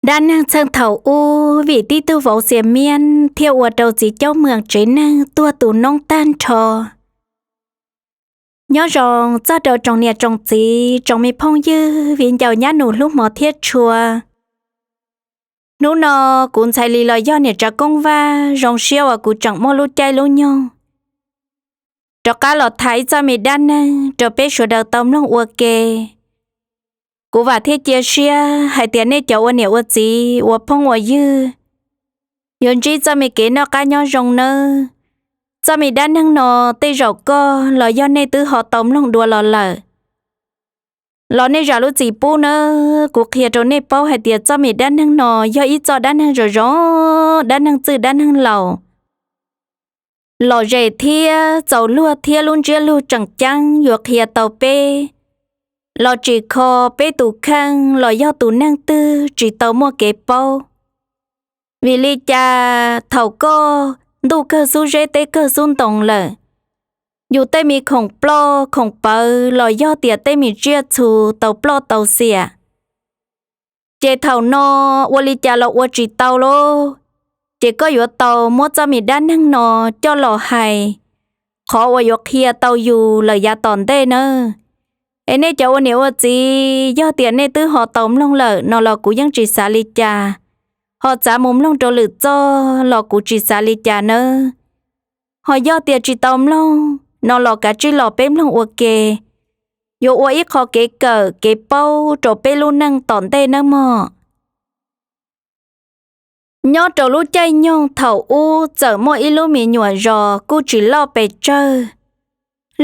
Dab neeg txheej thaum ub vim tib tug vauv Xias Miab thiaj ua rau txiv Caub Mwam tsev neeg tuag tu noob tag nrho. Nyob zoo txog rau tsoom niam tsoom txiv tsoom me phooj ywg viv ncaus nyab nus hlub hmov thiab tshua. Hnub no kuv ntxhais Lis los yog niam Tsav Koob Vaj zoo siab uas kuv tseem muaj lub caij lub nyoog rov qab los tham ib txoj me dab neeg rau peb sawv daws tau mloog ua ke. Kuv vam thiab cia siab hais tias nej cov ua niam ua txiv ua phooj ua ywg yuav ntsib txoj me kev noj qab nyob zoo nawb. Txoj me dab neeg no tej zaum koj los yog nej twb ho tau mloog dua los lawm, los nej zam lub txim pub nawb. Kuv qhia rau nej paub hais tias txoj me dab neeg no yog ib txoj dab neeg zoo zoo, dab neeg txwj dab neeg laus, lom zem thiab txaus luag thiab lub ntsiab lus tseem ceeb yuav qhia tau peb los tsim kho peb tus kheej los yog tus neeg twg tsis tau muaj kev paub. Vim li cas thaum koj ntuj kawg xub zeb teb kawg xub ntoo lawm, yus tej me khoom ploj khoom pawv los yog tias tej me tsiaj txhu tau ploj tau xiam, ces thaum no ua li cas los ua tsis tau lauj. Ces koj yuav tau muab txoj me dab neeg no coj los hais qhov uas yuav qhia tau yus lawm yav tom ntej nawb. Es nej cov ua niam ua txiv, yog tias nej twb ho tau mloog lawm no los kuv yeej tsis xav li cas, ho txav mus mloog rau lwm txoj los kuv tsis xav li cas nawb. Ho yog tias tsis tau mloog no los kav tsij los peb mloog ua ke, yuav ua ib qho kev kawm kev paub rau peb lub neej tom ntej nawb mog. Nyob rau lub caij nyoog thaum ub txawm muaj ib lub me nyuam zos kuj tsis loj pes tsawg.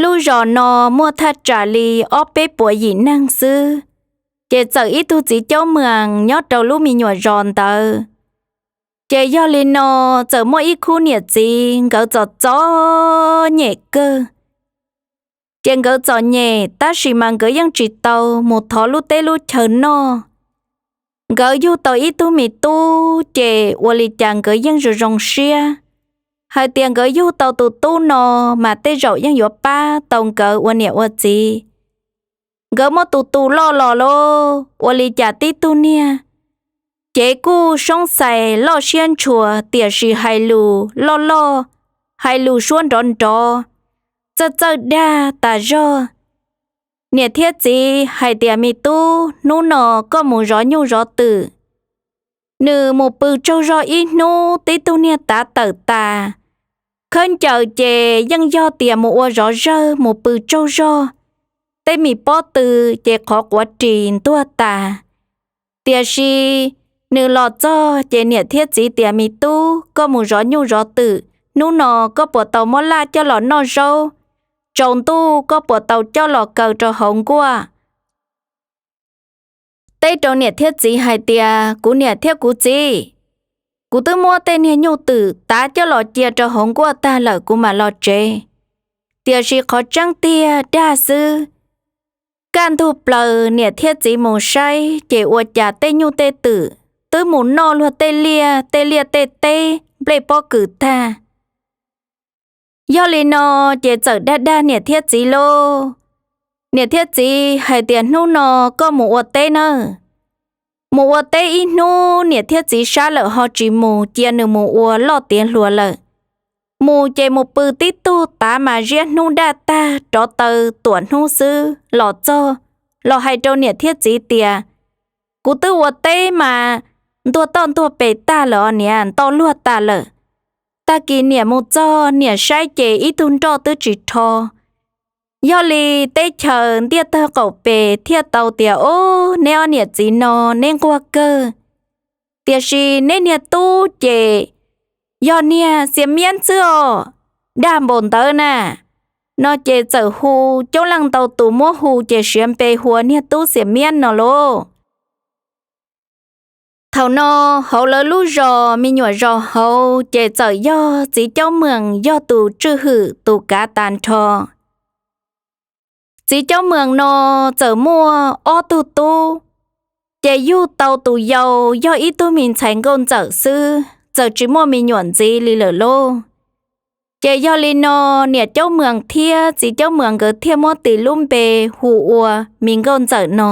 Lub zos no muaj thaj tsam li ob peb puas yim neeg xwb, ces txawm ib tug txiv Caub Mwam nyob rau lub me nyuam zos ntawd. Ces yog li no, txawm muaj ib khub niam txiv nkawd txom txom nyem kawg. Ces nkawd txom nyem tab sis mas nkawd yeej tsis tau mus thov lub teb lub chaw noj. Nkawd yug tau ib tug me tub ces ua li cas nkawd yeej zoo zoo siab hais tias nkawd yug tau tus tub no mas tej zaum yeej yuav pab tau nkawd ua niam ua txiv. Nkawd muab tus tus loj los lauj, ua li cas tib tug niag cev kuj soob xais loj siab ntshua tiam sis hais lus loj loj, hais lus suab nrov nrov, txawj txawj dag tas zog. Niam thiab txiv hais tias me tub, hnub no koj mus zov nyuj zov twm. Nws mus pw tsaug zog ib hnub tib tug niag tav tawm tas, khawb ncaws ces yeej yog tias mus ua zov zawg mus pw tsaug zog, tej me pob tw ces qhov quav ris ntuag tas. Tiam sis nws los txog ces niam thiab txiv tias me tub, koj mus zov nyuj zov twm, hnub no koj puas tau muab laj coj los noj zaub, tsaus ntuj koj puas tau coj los kaw rau hauv nkuaj? Teb rau niam thiab txiv hais tias kuv niam thiab kuv txiv, kuv twb muab tej niag nyuj twm tav coj los cia rau hauv nkuaj tag lawm kuv mam los tsev. Tiam sis qhov tseeb tiag dag xwb, kaj ntug plaws niam thiab txiv mus saib ces ua cas tej nyuj tej twm twb mus noj luag tej liaj tej liaj tej teb nplej pob kws tag. Yog li no ces txawm dag dag niam thiab txiv lauj. Niam thiab txiv hais tias hnub no koj mus ua teb nawb. Mus ua teb ib hnub niam thiab txiv sab lawm ho tsis mus, cia nws mus ua loj tiav hluas lawm. Mus ces mus pw tib tug tav mas ziab hnub daj tag rov taw tuam hnub xwb los txog, los hais rau niam thiab txiv tias kuv twb ua teb mas ntuag toj ntuag pes tag lawm os niam, nto luag tas lawm. Tag kis niam mus txog niam saib ces ib tug nroj twb tsis rho. Yog li teb chaws ntiaj tawg qaum pes thiaj tau tias, Ob, neb ob niam txiv no neb nquag kawg, tiam sis neb niag tub ces yog niag Xias Miab xwb os, dag npaum ntawd na. No ces txawm hu, coob leej ntau tus muab hu ces siav npe hu ua niag tub Xias Miab no lauj. Thaum no hauv lawv lub zos me nyuam zos hauv ces txawm yog txiv Caub Mweem yog tus tswj hwm tus kav tas nrho. Txiv Caub Mweem no txawm muaj ob tug tub, ces yug tau tus yau yog ib tug me ntxhais nkauj ntxawm xwb, txawm tsis muaj me nyuam ntxiv li lawm lauj. Ces yog li no niam Caub Mweem thiab txiv Caub Mweem nkawd thiaj muab tis lub npe hu ua me nkauj ntxawm no.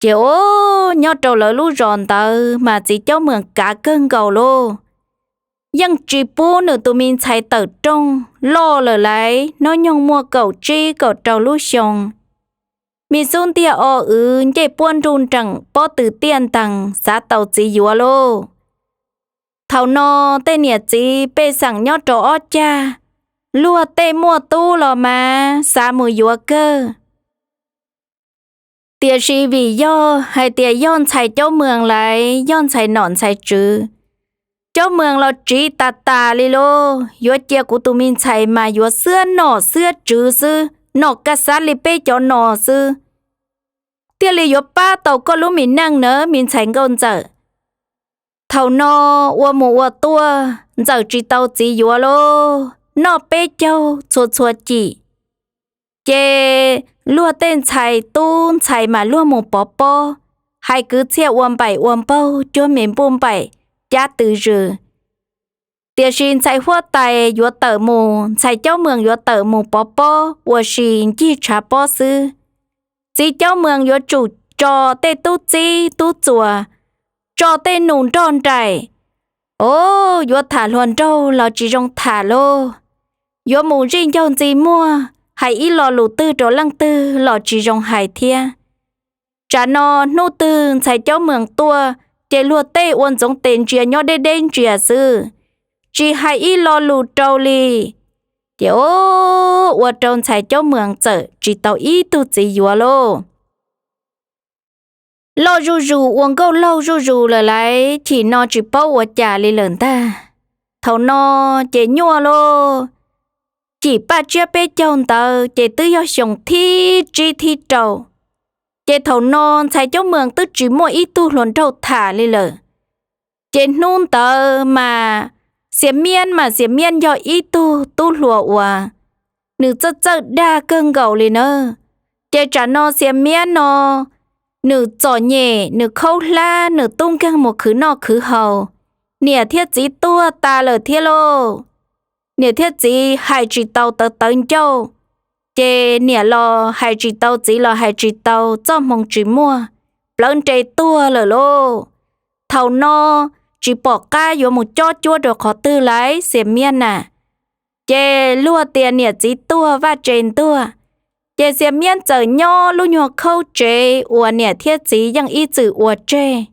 Ces o, nyob rau lawv lub zos ntawd mas txiv Caub Mwm kav kawg nkaus lauj, yeej tsis pub nws tus me ntxhais tawm rooj, loj lawm laiv, hnub nyoog muaj kaum tsib kaum rau lub xyoo, me xub ntiag o wv, ncej puab nruj nreem, pob tw tiaj ntees, xav tau txiv yuav lauj. Thaum no tej niam txiv pej xeem nyob rau ob cag, luag tej muaj tub los mas xav mus yuav kawg. Tiam sis vim yog hais tias yog ntxhais Caub Mwm laiv, yog ntxhais nom ntxhais tswv, Caub Mwm los tsiv tas tas li lauj, yuav cia kuv tus me ntxhais mas yuav xiab nom xiab tswv xwb, nom kaj xav li peb cov no xwb, thiaj li yuav pab tau koj lub me neej na me ntxhais nkauj ntxawm. Thaum no ua mus ua tuaj ntxawm tsis tau txiv yuav lauj, noj peb caug txhua txhua cim. Ces luag tej ntxhais tub ntxhais mas luag mus pov pob, hais kwv txhiaj ua npaim ua npaug, cuag me npuj npaim cab tw zws. Tiam sis ntxhais huab tais yuav tawm mus, ntxhais Caub Mwm yuav tawm mus pov pob ua si ncig tshav pob xwb. Txiv Caub Mwm yuav tsum tso tej tub txib tub txuas, tso tej nus nroj nraim, o, yuav tham hluas nraug los tsis zoo tham lauj, yuav mus zij ncaug ntxi muag hais ib lo lus twg rau leej twg los tsis zoo hais thiab. Tsam no hnub twg ntxhais Caub Mwm tuaj ces luag tej ua ntxoov tes ntsia nyob deb deb ntsia xwb, tsis hais ib lo lus rau li. Ces o, ua rau ntxhais Caub Mwm txawm tsis tau ib tug txiv yuav lauj. Loj zuj zus ua nkauj laug zuj zus lawm laiv, chim no tsis paub ua cas li lawm ntag. Thaum no ces nyuaj lauj, cim paj tsiab peb caug ntawd ces twb yog xyoo thib tsib thib rau. Ces thaum no ntxhais Caub Mwm twb tsis muaj ib tug hluas nraug tham li lawm. Ces hnub ntawd mas Xias Miab mas Xias Miab yog ib tug tub hluas uas nws txawj txawj dag kawg nkaus li na. Ces tsam no Xias Miab no nws txom nyem, nws khaub hlab, nws tub nkeeg mus khwv noj khwv haus, niam thiab txiv tuag tas lawm thiab lauj. Niam thiab txiv hais tsis tau tawv tawv ncauj, ces niam los hais tsis tau, txiv los hais tsis tau, txoj hmoo tsis muaj, plawv nres tuag lawm lauj. Thaum no tsis pom qab yuav mus cob cuab rau qhov twg laiv Xias Miab na. Ces luag tias niam txiv tuag vaj tse ntuag, ces Xias Miab txawm nyob lub nyuag khaub tsev uas niam thiab txiv yeej ib txwm ua tseg.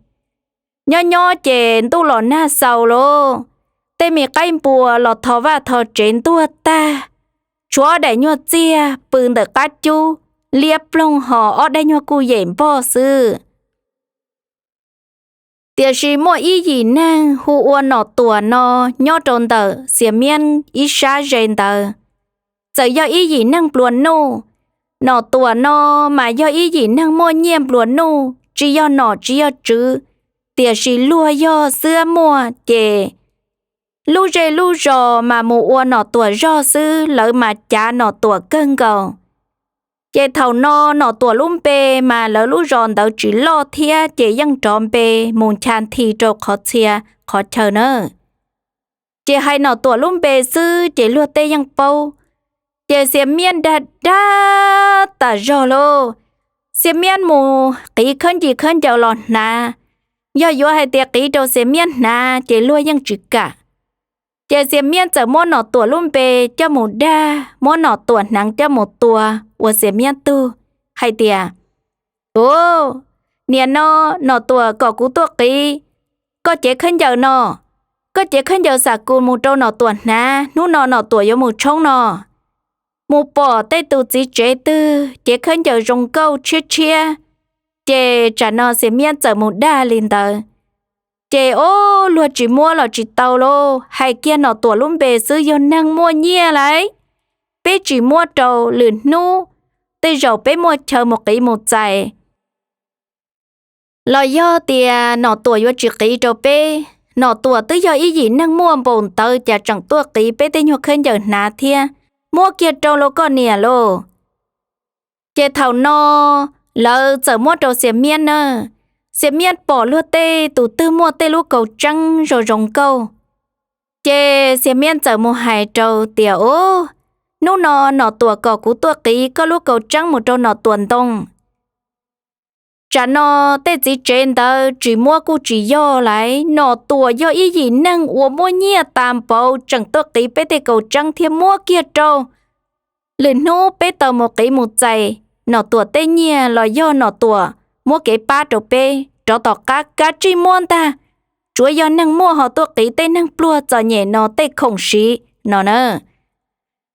Nyob nyob ces ntuj los nag xaus lauj, tej me qaib npua los tho vaj tho tsev ntuag tag, tshuav ob daim nyuag txiag pw ntawm qab cub liab ploog ho ob daim nyuag kuj yem npog xwb. Tiam sis muaj ib yim neeg hu ua Nom Tuam no nyob rau ntawm Xias Miab ib sab ze ntawd, txawm yog ib yim neeg nplua nuj. Nom Tuam no mas yog ib yim neeg muaj nyiaj nplua nuj, tsis yog nom tsis yog tswv, tiam sis luag yog xwb muaj ces lub zej lub zos mas mus ua Nom Tuam zog xwb, lawv mas cav Nom Tuam kawg nkaus. Ces thaum no Nom Tuam lub npe mas lawv lub zos ntawd tsis loj thiab ces yeej nrov npe mus ncha nthi rau qhov txhia qhov chaw na. Ces hais Nom Tuam lub npe xwb ces luag tej yeej paub. Ces Xias Miab dag dag tas zog lauj, Xias Miab mus qiv khawb ncig khawb ncaws los hnav. Yog yuav hais tias qiv rau Xias Miab hnav ces luag yeej tsis kam. Ces Xias Miab txawm muab Nom Tuam lub npe coj mus dag, muab Nom Tuam hneev coj mus tua ua Xias Miab tug, hais tias, Ub, niam no, Nom Tuam kom kuv tuaj qiv koj cev khawb ncaws no. Koj cev khawb ncaws xam kus mus rau Nom Tuam hnav, hnub no Nom Tuam yuav mus tshoob no. Mus pom tej tus txiv tsev twg cev khawb ncaws zoo nkauj tshiab tshiab, ces tsam no Xias Miab txawm mus dag li ntawd. Ces ob luag tsis muab los tsis tau lauj, hais kiag Nom Tuam lub npe xwb yog neeg muaj nyiaj laiv. Peb tsis muab rau, lwm hnub tej zaum peb muaj chaw mus qiv mus txais. Los yog tias Nom Tuam yuav tsis qiv rau peb, Nom Tuam twb yog ib yim neeg muaj npaum ntawd cas tseem tuaj qiv peb tej nyuag khawb ncaws hnav thiab, muab kiag rau lauj koj niam lauj. Ces thaum no lawv txawm muab rau Xias Miab na. Xias Miab pom luag tej tus twg muaj tej lub kaus tseeb zoo zoo nkauj, ces Xias Miab txawm mus hais rau tias, Ub, hnub no Nom Tuam kom kuv tuaj qiv koj lub kaus tseeb mus rau Nom Tuam ntoo. Tsam no tej txiv tsev ntawd tsis muab kuj tsis yog lais, Nom Tuam yog ib yim neeg uas muaj nyiaj tas npaum tseem tuaj qiv peb tej kaus tseeb thiab muab kiag rau lwm hnub peb tau mus qiv mus txais Nom Tuam tej nyiaj los yog Nom Tuam muab kev pab rau peb. Rov tom qab kav tsij muab ntag, tsuav yog neeg muaj ho tuaj qiv tej neeg pluag txom nyem no tej khoom siv no na.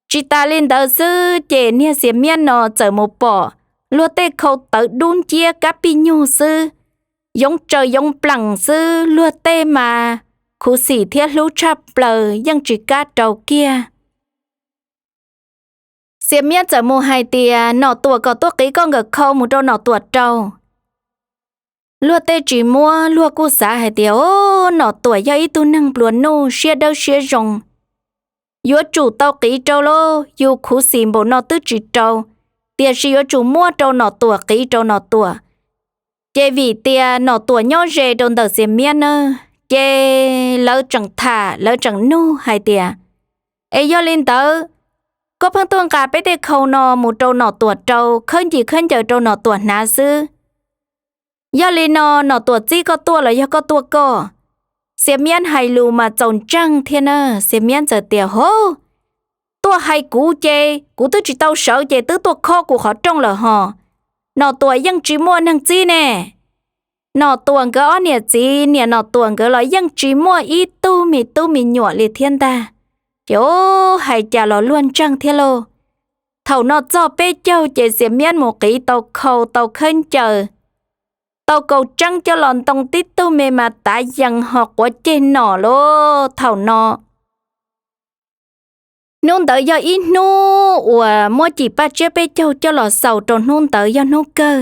Tsis tas li ntawd xwb ces niag Xias Miab no txawm mus pom luag tej khau tawv dub nciab kab pij nyug xwb, yoov tsaws yoov pleem xwb, luag tej mas khuv xim thiab hlub tshaj plaws yeej tsis kam rau kiag. Xias Miab txawm mus hais tias, Nom Tuam kom tuaj qiv koj nkawm khau mus rau Nom Tuam rau. Luag tej tsis muab, luag kuj xav hais tias, O, Nom Tuam yog ib tug neeg nplua nuj siab dawb siab zoo, yuav tsum tau qiv rau lauj, yus khuv xim npaum no twb tsis rau, tiam sis yuav tsum muab rau Nom Tuam, qiv rau Nom Tuam. Ces vim tias Nom Tuam nyob ze rau ntawm Xias Miab na, ces lawv tseem tham lawv tseem nug hais tias, Es yog li ntawd, koj pheej tuaj nqa peb tej khau no mus rau Nom Tuam rau, khawb ncim khawb ncaws rau Nom Tuam hnav xwb. Yog li no Nom Tuam txib koj tuaj los yog koj tuaj koj? Xias Miab hais lus mas txaus ntseeg thiab na. Xias Miab txawm tias, Hov, tuaj hais kuv ces kuv twb tsis tau sawv ces twb tuaj khob kuv qhov rooj lawm hos. Nom Tuam yeej tsis muaj neeg txib ne. Nom Tuam nkawd ob niam txiv, niam Nom Tuam nkawd los yeej tsis muaj ib tug me tub me nyuam li thiab ntag. Ces o, hais cas los luag ntseeg thiab lauj. Thaum no txog peb caug ces Xias Miab mus qiv tau khau tau khawb ncaws, tau kaus tseeb coj los ntoo tib tug me mas tav yees ho quav ceg nom lauj. Thaum no hnub ntawd yog ib hnub uas muab cim paj tsiab peb caug coj los xaus rau hnub ntawd yog hnub kawg.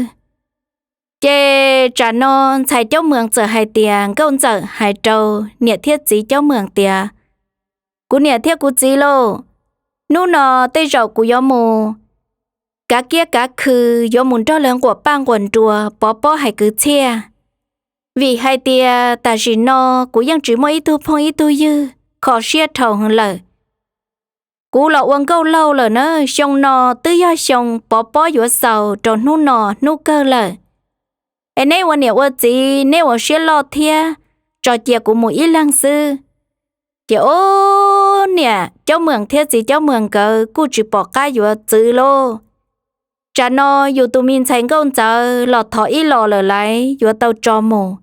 Ces tsam no ntxhais Caub Mws txawm hais tias, Nkauj Ntxawm hais rau niam thiab txiv Caub Mws tias, Kuv niam thiab kuv txiv lauj, hnub no tej zaum kuv yuav mus kav kiab kav khw, yuav mus nrog lawv nquam paj nquam nruas pov pob hais kwv txhiaj, vim hais tias tam sim no kuv yeej tsis muaj ib tug phooj ib tug ywg, kho siab dhau heev lawm. Kuv los ua nkauj laug lawm na, xyoo no twb yog xyoo pov pob yuav xaus rau hnub no hnub kawg lawm. Es neb ua niam ua txiv neb ua siab loj thiab, tso cia kuv mus ib leeg xwb. Ces o, niam Caub Mws thiab txiv Caub Mws nkawd kuj tsis pom qab yuav txwv lauj. Tsam no yus tus me ntxhais Nkauj Ntxawm los thov ib los lawm laiv yuav tau tso mus.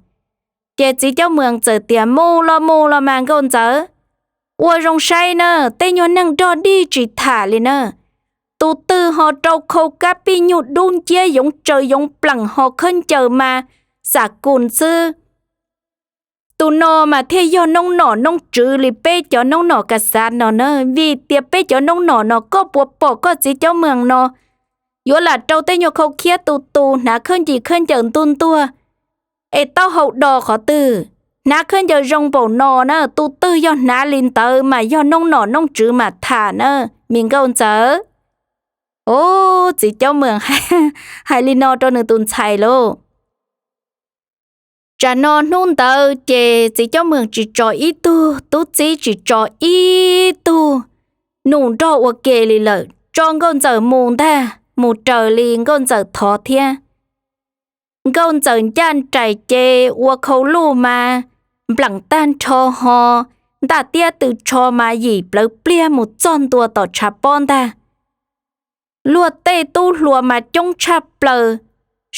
Ces txiv Caub Mws txawm tias, Mus los mus los mas Nkauj Ntxawm, ua zoo saib na, tej nyuag neeg nrog dig tsis tham li na. Tus twg ho rau khau kab pij nyug dub nciab yoov tsaws yoov pleem ho khawb ncaws mas xam kus xwb. Tus no mas thiaj yog noob nom noob tswv li peb cov noob nom kas xav no na, vim tias peb cov noob nom no koj puas pom koj txiv Caub Mws no yuav lam rau tej nyuag khau khiab tu tu, hnav khawb ncim khawb ncaws ntuag ntuag es taub hau do qhov twg, hnav khawb ncaws zoo npaum no na, tus twg yog hnav li ntawd mas yog noob nom noob tswv mam tham na, me Nkauj Ntxawm. O, txiv Caub Mws hais li no rau nws tus ntxhais lauj. Tsam no hnub ntawd ces txiv Caub Mws tsis tso ib tug tub txib, tsis tso ib tug nus nrog ua ke li lawm, tso Nkauj Ntxawm mus ntag, mus raws li Nkauj Ntxawm thov thiab. Nkauj Ntxawm ncaj nraim ces ua khau luj mas npleem tag nrho ho, ntaj tiab tw tsho mas yim plawv pliag mus txog ntua tom tshav pob ntag. Luag tej tub hluas mas coob tshaj plaws,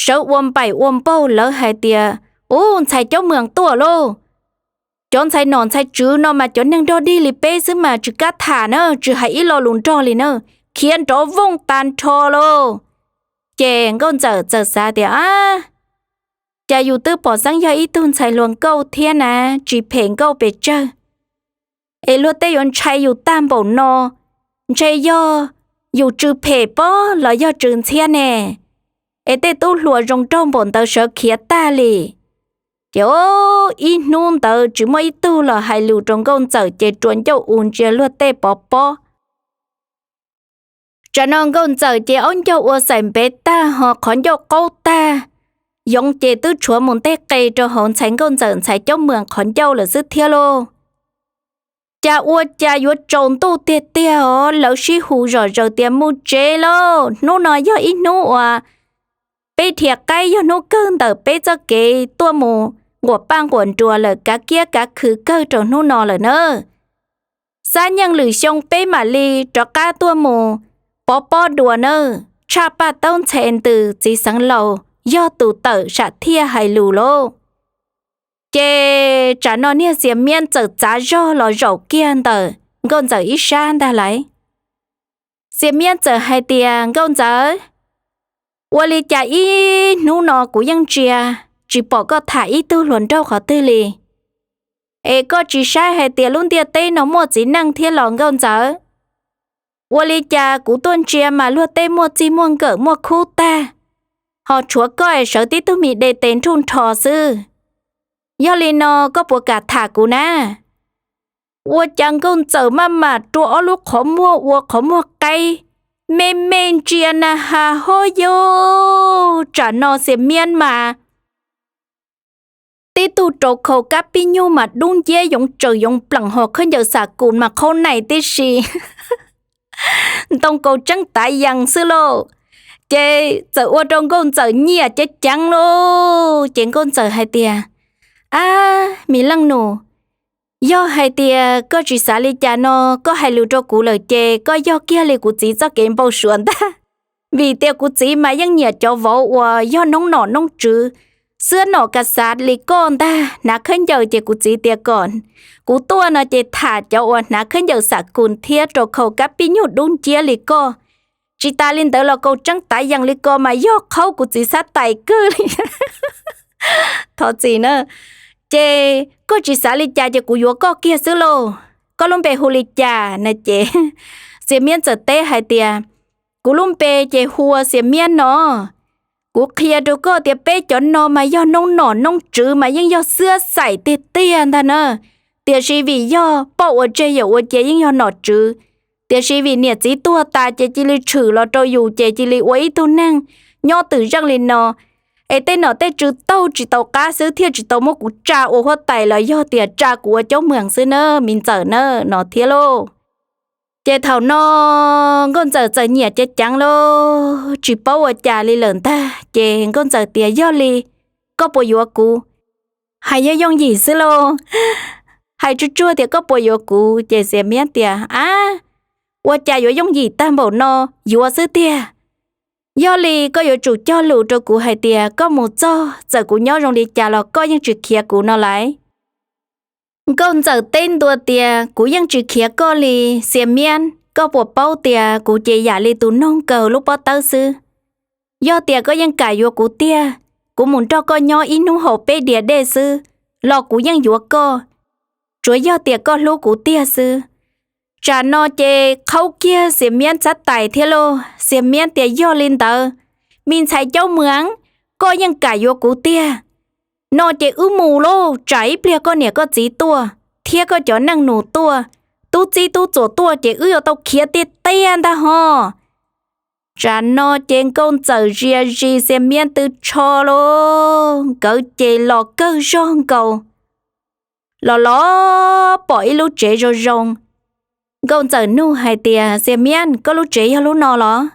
sawv ua npaim ua npaug, lawv hais tias, U, ntxhais Caub Mws tuaj lauj. Cov ntxhais nom ntxhais tswv no mas cov neeg nrog dig li peb xwb mas tsis kam tham na, tsis hais ib lo lus nrog li na, khiav nrov vooj tag nrho lauj. Ces Nkauj Ntxawm txawm xav tias, A, cas yus twb pom xeeb yog ib tug ntxhais hluas nkauj thiab na, tsis phem nkauj pes tsawg, es luag tej yuav ntshai yus tag npaum no, ntshe yog yus tsw phem pob los yog tsw ntxhiab ne, es tej tub hluas zoo nraug npaum ntawd sawv khiav tag li. Ces o, ib hnub ntawd tsis muaj ib tug los hais lus rau Nkauj Ntxawm ces rua ncauj u ntsia luag tej pov pob. Tsam no Nkauj Ntxawm ces aub ncauj ua xaim npev tag ho qhov ncauj qaub tag, yoov ces twb tshuav mus nteg qe rau hauv ntxhais Nkauj Ntxawm ntxhais Caub Mws qhov ncauj lawm xwb thiab lauj. Cas ua cas yuav tsaus ntuj tiag tiag os, lawv sib hu zom zaws tias, Mus tsev lauj, hnub no yog ib hnub uas Peb dhia qaib yog hnub kawg ntawm peb txoj kev tuaj mus nquas paj nquas nruas lawm, kav kiab kav khw kawg rau hnub no lawm nawb. Xab nyeej lwm xyoo peb mam li rov qab tuaj mus pov pob dua nawb. Tshaj Paj Taub Ntxhe ntws txiv xeev laus yog tus tawm sam thiaj hais lus lauj. Ces tsam no niag Xias Miab txawm txav zog los zaum kiag ntawm Nkauj Ntxawm ib sab ntag lauj. Xias Miab txawm hais tias, Nkauj Ntxawm, ua li cas ib hnub no kuv yeej ntsia tsis pom koj tham ib tug hluas nraug qhov twg li? Es koj tsis saib hais tias lub ntiaj teb no muaj txiv neej thiab los Nkauj Ntxawm? Ua li cas kuv tuaj ntsia mas luag tej muaj txij muaj nkawm muaj khub tag, ho tshuav koj es sawv tib tug me de tes nrhuj nrho xwb. Yog li no koj puas kam tham kuv na? Ua cas Nkauj Ntxawm maj mam rua ob lub qhov muag ua qhov muag qaib, me me ntsia na has ho yog tsam no Xias Miab mas tib tug rau khau kab pib nyug mas dub nciab yoov tsaws yoov pleem ho khaub ncaws xam kus mas qhaub nais tib si. Ntoo kaus tseeb tav yees xwb lauj. Ces txawm ua rau Nkauj Ntxawm nyiam ceev ceev lauj. Ces Nkauj Ntxawm hais tias, Ab, me leej nus, yog hais tias koj tsis xav li cas no, koj hais lus rau kuv lawm ces koj yog kiag li kuv txiv txoj kev npau suav ntag. Vim tias kuv txiv mas yeej nyiam cov vauv uas yog noob nom noob tswv, xwb nom kas xav li koj ntag. Hnav khaub ncaws ces kuv txiv tias kom kuv tuaj no ces tham cov uas hnav khaub ncaws xam kus thiab rau khau kab pib nyug dub nciab li koj. Tsis tas li ntawd los kaus tseeb tav yees li ko mas yog qhaub kuv txiv xab tais kawg li. Thov txim na. Ces koj tsis xav li cas ces kuv yuav koj kiag xwb lauj. Koj lub npe hu li cas na? Ces Xias Miab txawm teb hais tias, Kuv lub npe ces hu ua Xias Miab no. Kuv qhia rau koj tias peb cov no mas yog noob nom noob tswv mas yeej yog xwb xaim tiag tiag ntag na. Tiam sis vim yog poj ua tseg yawm ua cia yeej yog nom tswv, tiam sis vim niam txiv tuag tas ces cia li tshwm los rau yus ces cia li ua ib tug neeg nyob twm zeej li no. Es tej nom tej tswv taug tsis tau qab xwb thiaj tsis tau muab kuv tsa ua huab tais los yog tias tsa kuv ua caub mweeg xwb na, me ntxawm na, no thiab lauj. Ces thaum no Nkauj Ntxawm txawm nyiam ceev ceev lauj, tsis paub ua cas li lawm ntag. Ces Nkauj Ntxawm tias, Yog li koj puas yuav kuv? Hais yooj yooj yim xwb lauj. Hais tsuag tsuag tias, Koj puas yuav kuv? Ces Xias Miab tias, Ab, ua cas yuav yooj yim tag npaum no, yuav xwb tiag. Yog li koj yuav tsum cog lus rau kuv hais tias koj mus txog txawm kuv nyob zoo li cas los koj yeej tsis khiav kuv no lauj. Nkauj Ntxawm teb ntua tias, Kuv yeej tsis khiav koj li, Xias Miab, koj puas paub tias kuv ces yam li tus noog kaw lub pob tawb xwb. Yog tias koj yeej kam yuav kuv tiag, kuv mus nrog koj nyob ib hnub haus peb diav dej xwb los kuv yeej yuav koj, tsuav yog tias koj hlub kuv tiag xwb. Tsam no ces qhaub kiag Xias Miab xab tais thiab lauj. Xias Miab tias, Yog li ntawd, me ntxhais caub mweeg, koj yeej kam yuav kuv tiag no ces wb mus lauj. Tsam ib pliag koj niam koj txiv tuaj thiab koj cov neej nus tuaj, tub txib tub txuas tuaj ces wb yuav tau khiav tiag tiag ntag ho. Tsam no ces Nkauj Ntxawm zia zis Xias Miab tw tsho lauj, nkawd ces los kawg zog nkaus, los los pom ib lub tsev zoo zoo. Nkauj Ntxawm nug hais tias, Xias Miab, koj lub tsev yog lub no los?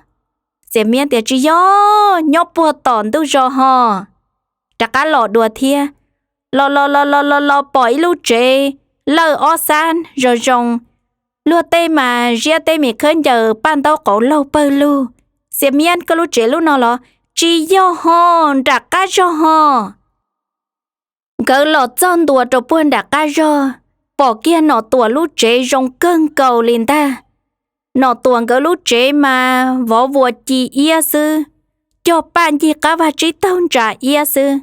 Xias Miab tias, Tsis yog, nyob puag tom ntug zos ho. Rov qab los dua thiab, los los los los los los pom ib lub tsev lawj ob xab zoo zoo, luag tej mas ziab tej me khawb ncaws paj ntaub qauv laug pawg lug. Xias Miab, koj lub tsev lub no los? Tsis yog ho, nram qab zog ho. Nkawd los txog ntua rau puag nram qab zog, pom kiag Nom Tuam lub tsev zoo kawg nkaus li ntag. Nom Tuam nkawd lub tsev mas vov vuas ci iab xwb, cog paj ncig qab vag tsib taug ntsa iab xwb.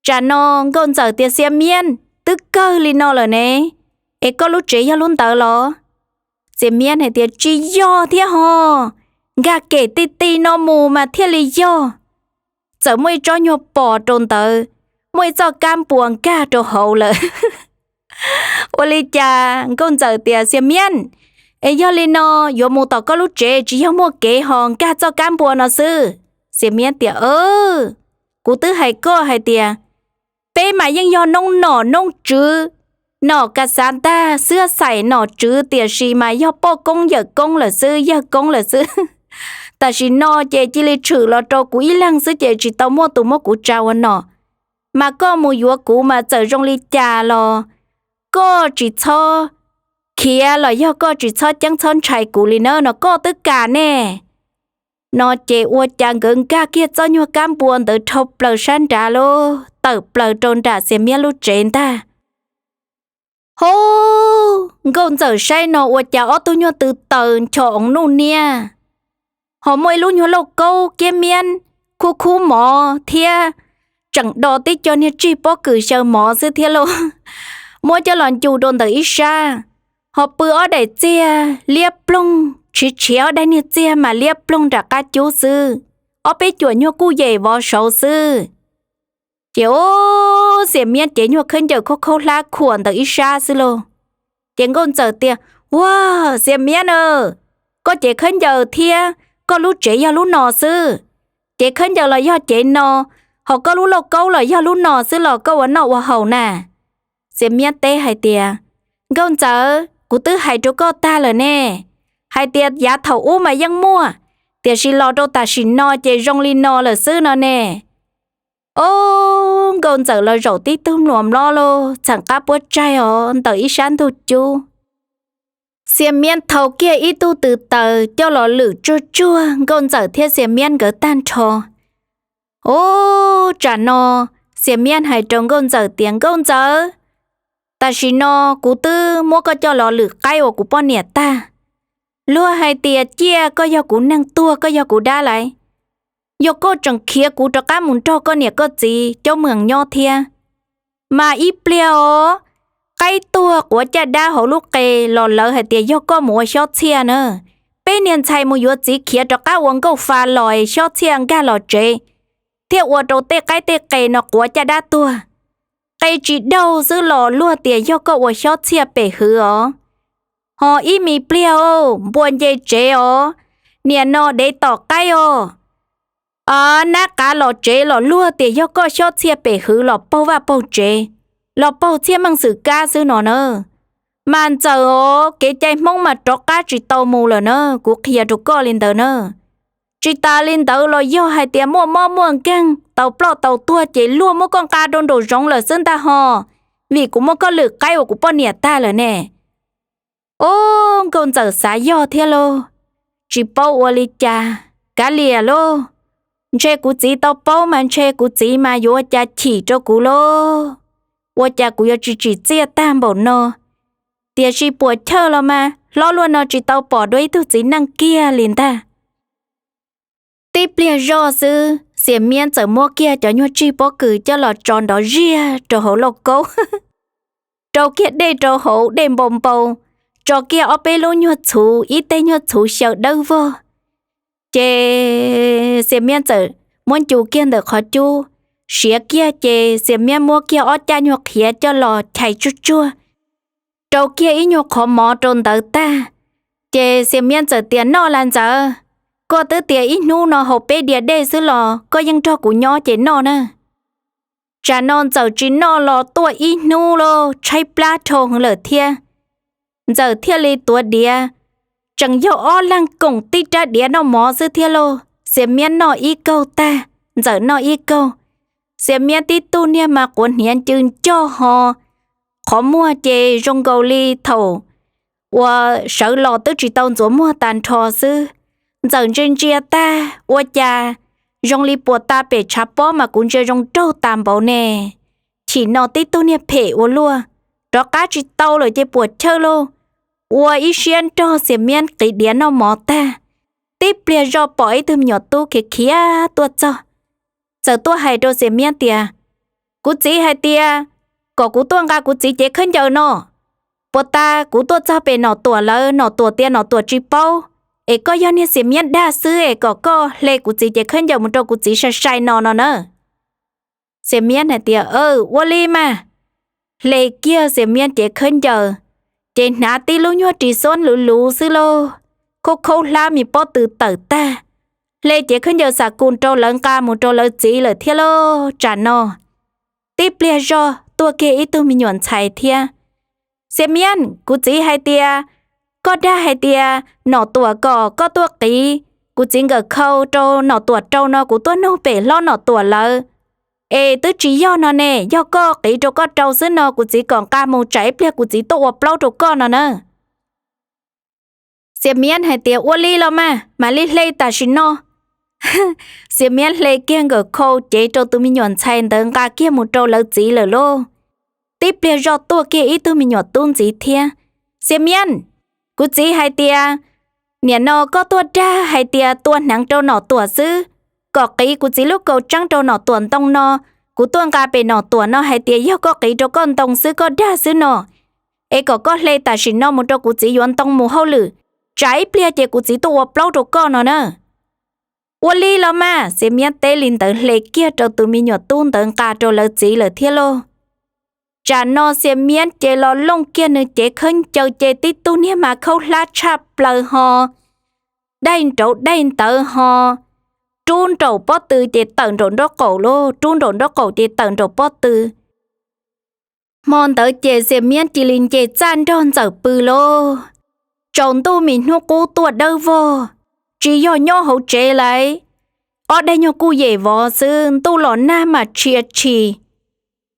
Tsam no Nkauj Ntxawm tias, Xias Miab, twb kawg li no lawm ne, es koj lub tsev yog lub ntawd los? Xias Miab hais tias, Tsis yog thiab ho, nkag kem ti ti no mus mas thiaj li yog. Txawm muaj ib tsob nyuag pos rau ntawd, muaj ib txoj kab npua nkag rau hauv lawm. Ua li cas Nkauj Ntxawm tias, Xias Miab, es yog li no yuav mus tom koj lub tsev tsis yog muaj kev ho nkag txoj kab npua no xwb? Xias Miab tias, Kuv twb hais koj hais tias peb mas yeej yog noob nom noob tswv, nom kas xav ntag xwb xaim nom tswv tiam sis mas yog poj koob yawm koob lawm xwb, yawg koob lawm xwb. Tam sim no ces cia li tshwm los rau kuv ib leeg xwb ces tsis tau muaj tus muab kuv tsa ua nom. Mas koj mus yuav kuv mas txawm zoo li cas los koj tsis txhob khiav los yog koj tsis txhob ceeb txhob ntshai kuv li na no koj twb kam ne. No ces ua cas nkawd nkag kiag txoj nyuag kab npua ntawd dhau plaws sab nrad lub tawm plaws rau nram Xiam Miab lub tsev ntag. Hub, Nkauj Ntxawm saib no ua cas ob tug nyuag tw taws ncho oov nuj niab, ho muaj ib lub nyuag lauj kaub kiab miab khub khub mov thiab tseem do tib co niag tsig pob kws xyaw mov xwb thiab lauj. Muab coj los ncu rau ntawm ib sab, ho pw ob daim txiag liab ploog, tshiav tshiav ob daim niag txiag mas liab ploog nram qab cub xwb, ob peb cuam nyuag kuj yem vov saud xwb. Ces ub, Xiam Miab cev nyuag khaub ncaws khaub khaub hlab khuam ntawm ib sab xwb lauj. Ces Nkauj Ntxawm tias, Ua, Xiam Miab na, koj cev khaub ncaws thiab koj lub tsev yog lub no xwb. Cev khaub ncaws los yog cev no, ho koj lub lauj kaub los yog lub no xwb los koj ua noj ua haus na? Xiam Miab teb hais tias, Nkauj Ntxawm, kuv twb hais rau koj tag lawm ne, hais tias yav thaum ub mas yeej muaj, tiam sis los rau tam sim no ces zoo li no lawm xwb no ne. Ob, Nkauj Ntxawm los zaum tib tug mluas mlob lauj, txheem qab puab tsaig os ntawm ib sab ntug cub. Xiam Miab thau kiag ib tug tw taws coj los lwm tsuag tsuag Nkauj Ntxawm thiab Xiam Miab nkawd tag nrho. Ub, tsam no Xiam Miab hais rau Nkauj Ntxawm tias, Nkauj Ntxawm, tam sim no kuv twb muab koj coj los lwm qaib ua kuv poj niam tag. Luag hais tias ciaj koj yog kuv neeg tuag koj yog kuv dab laiv. Yog koj tseem khiav kuv rov qab mus nrog koj niam koj txiv cov muam nyob thiab, mas ib pliag os, qaib tuag quav caj dab hauv lub qe los lawv hais tias yog koj mus ua Xyob Txhiaj na. Peb niag ntxhais mus yuav txiv khiav rov qab ua nkauj fa los es Xyob Txhiaj nkag los tsev, thiaj ua rau tej qaib tej qe no quav caj dab tuag. Qe tsis daug xwb los luag tias yog koj ua Xyob Txhiaj pem hwv os. Ho ib me pliag os, npua nce tsev os, niam no dev tom qaib os, nab qav los tsev los luag tias yog koj Xyob Txhiaj pem hwv los paug vaj paug tsev, los paug Txhiaj Meej Xwm kab xwb no na. Mas Ntxawm os, kev cai Hmoob mas rov qab tsis tau mus lawm na, kuv qhia rau koj li ntawd na. Tsis tas li ntawd los yog hais tias muaj mob muaj nkeeg tau ploj tau tuag ces luag muab koj nqa rau nraum zoov lawm xwb ntag ho, vim kuv muab koj lwm qaib ua kuv poj niam tag lawm ne. Ob, Nkauj Ntxawm xav yog thiab lauj, tsis paub ua li cas, kav liam lauj. Ntshe kuv txiv tau paub mas ntshe kuv txiv mas yuav ua cas chim rau kuv lauj. Ua cas kuv yuav tsis tsim txiaj tag npaum no, tiam sis puam chawj los mas hlob luaj no tsis tau pom dua ib tug txiv neej kiag li ntag. Tib pliag zoj xwb Xiam Miab txawm muab kiag cov nyuag tsig pob kws coj los tso nrov ziag rau hauv lauj kaub, rau kiag dej rau hauv dej npau npau, tso kiag ob peb lub nyuag txhuv, ib teg nyuag txhuv xyaw dawb vog. Ces Xiam Miab txawm muab ncu kiag ntawm qhov cub, siav kiag ces Xiam Miab muab kiag ob caj nyuag qhiav coj los chais tsuag tsuag, rau kiag ib nyuag qhov mov rau ntawd tag. Ces Xiam Miab txawm tias, Noj las Ntxawm, koj twb tias ib hnub no haus peb diav dej xwb los koj yeej nrog kuv nyob ces noj na. Tsam no Ntxawm tsis noj los tuaj ib hnub lauj, tshaib plab dhau heev lawm thiab. Ntxawm thiaj li tuav diav, tseem yog ob leeg koom tib rab diav noj mov xwb thiab lauj. Xiam Miab noj ib kaug tag, Ntxawm noj ib kaug. Xiam Miab tib tug niag mas quav hniav ncw ncoj ho, qhov muag ces zoo nkaus li thaum uas sawv los twb tsis tau ntxuav muag tag nrho xwb. Ntxawm ntsia ntsia tag ua cas zoo li puas ta pem tshav pob mas kuv ntsia zoo nraug tas npaum ne. Chim no tib tug niag phem ua luaj, rov qab tsis tau lawm ces puam chawj lauj. Ua ib siab nrog Xiam Miab qiv diav noj mov tag, tib pliag zoj pom ib tug me nyuam tub khiav khiav tuaj txog, txawm tuaj hais rau Xiam Miab tias, Kuv txiv hais tias kom kuv tuaj nqa kuv txiv cev khaub ncaws no. Puas tas kuv tuaj txog pem Nom Tuam lawv, Nom Tuam tias Nom Tuam tsis paub, es koj yog niag Xiam Miab dag xwb es kom koj hle kuv txiv cev khaub ncaws mus rau kuv txiv sai sai no no na. Xiam Miab hais tias, Ua li mas. Hle kiag Xiam Miab cev khaub ncaws, ces hnav tib lub nyuag ris xab luv luv xwb lauj, khaub khaub hlab me pob tw tawm tag. Hle cev khaub ncaws xam kus rau lawv nqa mus rau lawv txiv lawm thiab lauj. Tsam no tib pliag zoj tuaj kiag ib tug me nyuam ntxhais thiab. Xiam Miab, kuv txiv hais tias koj dag hais tias Nom Tuam kom koj tuaj qiv kuv txiv nkawm khau rau Nom Tuam rau no kuv tuaj nug pem hlob Nom Tuam lawv, es twb tsis yog no ne, yog koj qiv rau koj rau xwb no kuv txiv kom nqa mus tsam ib pliag kuv txiv tuaj ua plaub rau koj no na. Xiam Miab hais tias, Ua li los mas, mam li hle tam sim no. Xiam Miab hle kiag nkawm khau cev rau tus me nyuam ntxhais ntawd nqa kiag mus rau lawv txiv lawm lauj. Tib pliag zoj tuaj kiag ib tug me nyuam tub ntxiv thiab. Xiam Miab, kuv txiv hais tias, niam no koj tuaj dag hais tias tua hneev rau Nom Tuam xwb, kom qiv kuv txiv lub kaus tseeb rau Nom Tuam ntoo no, kuv tuaj nqa pem Nom Tuam no hais tias yog koj qiv rau koj ntoo xwb koj dag xwb no, es kom koj hle tam sim no mus rau kuv txiv yuav ntoo mus hauj lwm, tsam ib pliag ces kuv txiv tuaj ua plaub rau koj no na. Ua li los mas, Xiam Miab teb li ntawd hle kiag rau tus me nyuam tub ntawd nqa rau lawv txiv lawm thiab lauj. Tsam no Xiam Miab ces los looj kiag nws cev khaub ncaws ces tib tug niag mas khaub hlab tshaj plaws ho, daij nraud daij ntawd ho, rub nraum pob tw ces tawm nraum nraub qaum lauj, rub nraum nraub qaum ces tawm nraum pob tw. Hmo ntawd ces Xiam Miab cia li nce txaj nrog Ntxawm pw lauj. Tsaus ntuj mi hnub qub tuaj dawb vog, tsis yog nyob hauv tsev lauj, ob daim nyuag kuj yem vov xwb, ntuj los nag mas tshia tshis.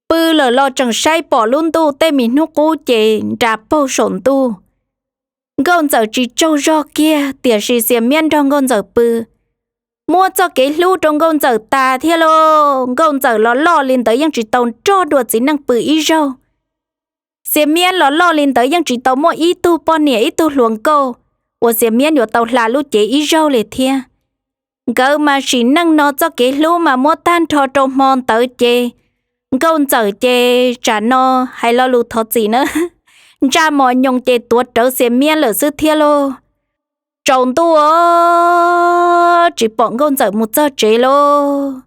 Pw lawm los tseem saib pom lub ntuj tej mi hnub qub ces nra paug saum ntuj. Nkauj Ntxawm tsis tsaug zog kiag, tiam sis Xiam Miab nrog Nkauj Ntxawm pw, muab txoj kev hlub rau Nkauj Ntxawm tas thiab lauj. Nkauj Ntxawm los loj li ntawd yeej tsis tau nrog dua txiv neej pw ib zaug. Xiam Miab los loj li ntawd yeej tsis tau muaj ib tug poj niam ib tug hluas nkauj uas Xiam Miab yuav tau hla lub cev ib zaug li thiab. Nkawd mas sim neej no txoj kev hlub mas muab tag nrho rau hmo ntawd ces Nkauj Ntxawm ces tsam no hais lo lus thov txim na, ntsaj mos nyoos ces tuav rawv Xiam Miab lawm xwb thiab lauj. Tsaus ntuj os, tsis pom Nkauj Ntxawm mus txog tsev lauj.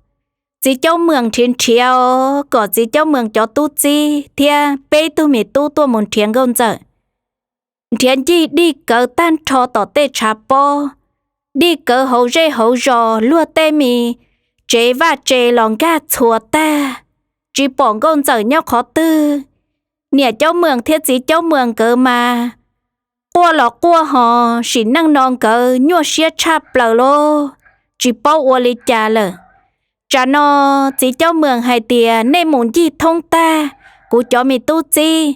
Txiv Caub Mws nrhiav nrhiav os, kom Txiv Caub Mws cov tub txib thiab peb tug me tub tuaj mus nrhiav Nkauj Ntxawm. Nrhiav ncig dig kawv tag nrho tom tej tshav pob, dig kawv hauv zej hauv zos, luag tej me tsev vaj tse los nkag txhua tag, tsis pom Nkauj Ntxawm nyob qhov twg. Niam Caub Mws thiab Txiv Caub Mws nkawd mas quaj los quaj ho, sim neej no nkawd nyuaj siab tshaj plaws lauj, tsis paub ua li cas lawm. Tsam no Txiv Caub Mws hais tias, Nej mus ncig thoob tag, kuv cov me tub txib,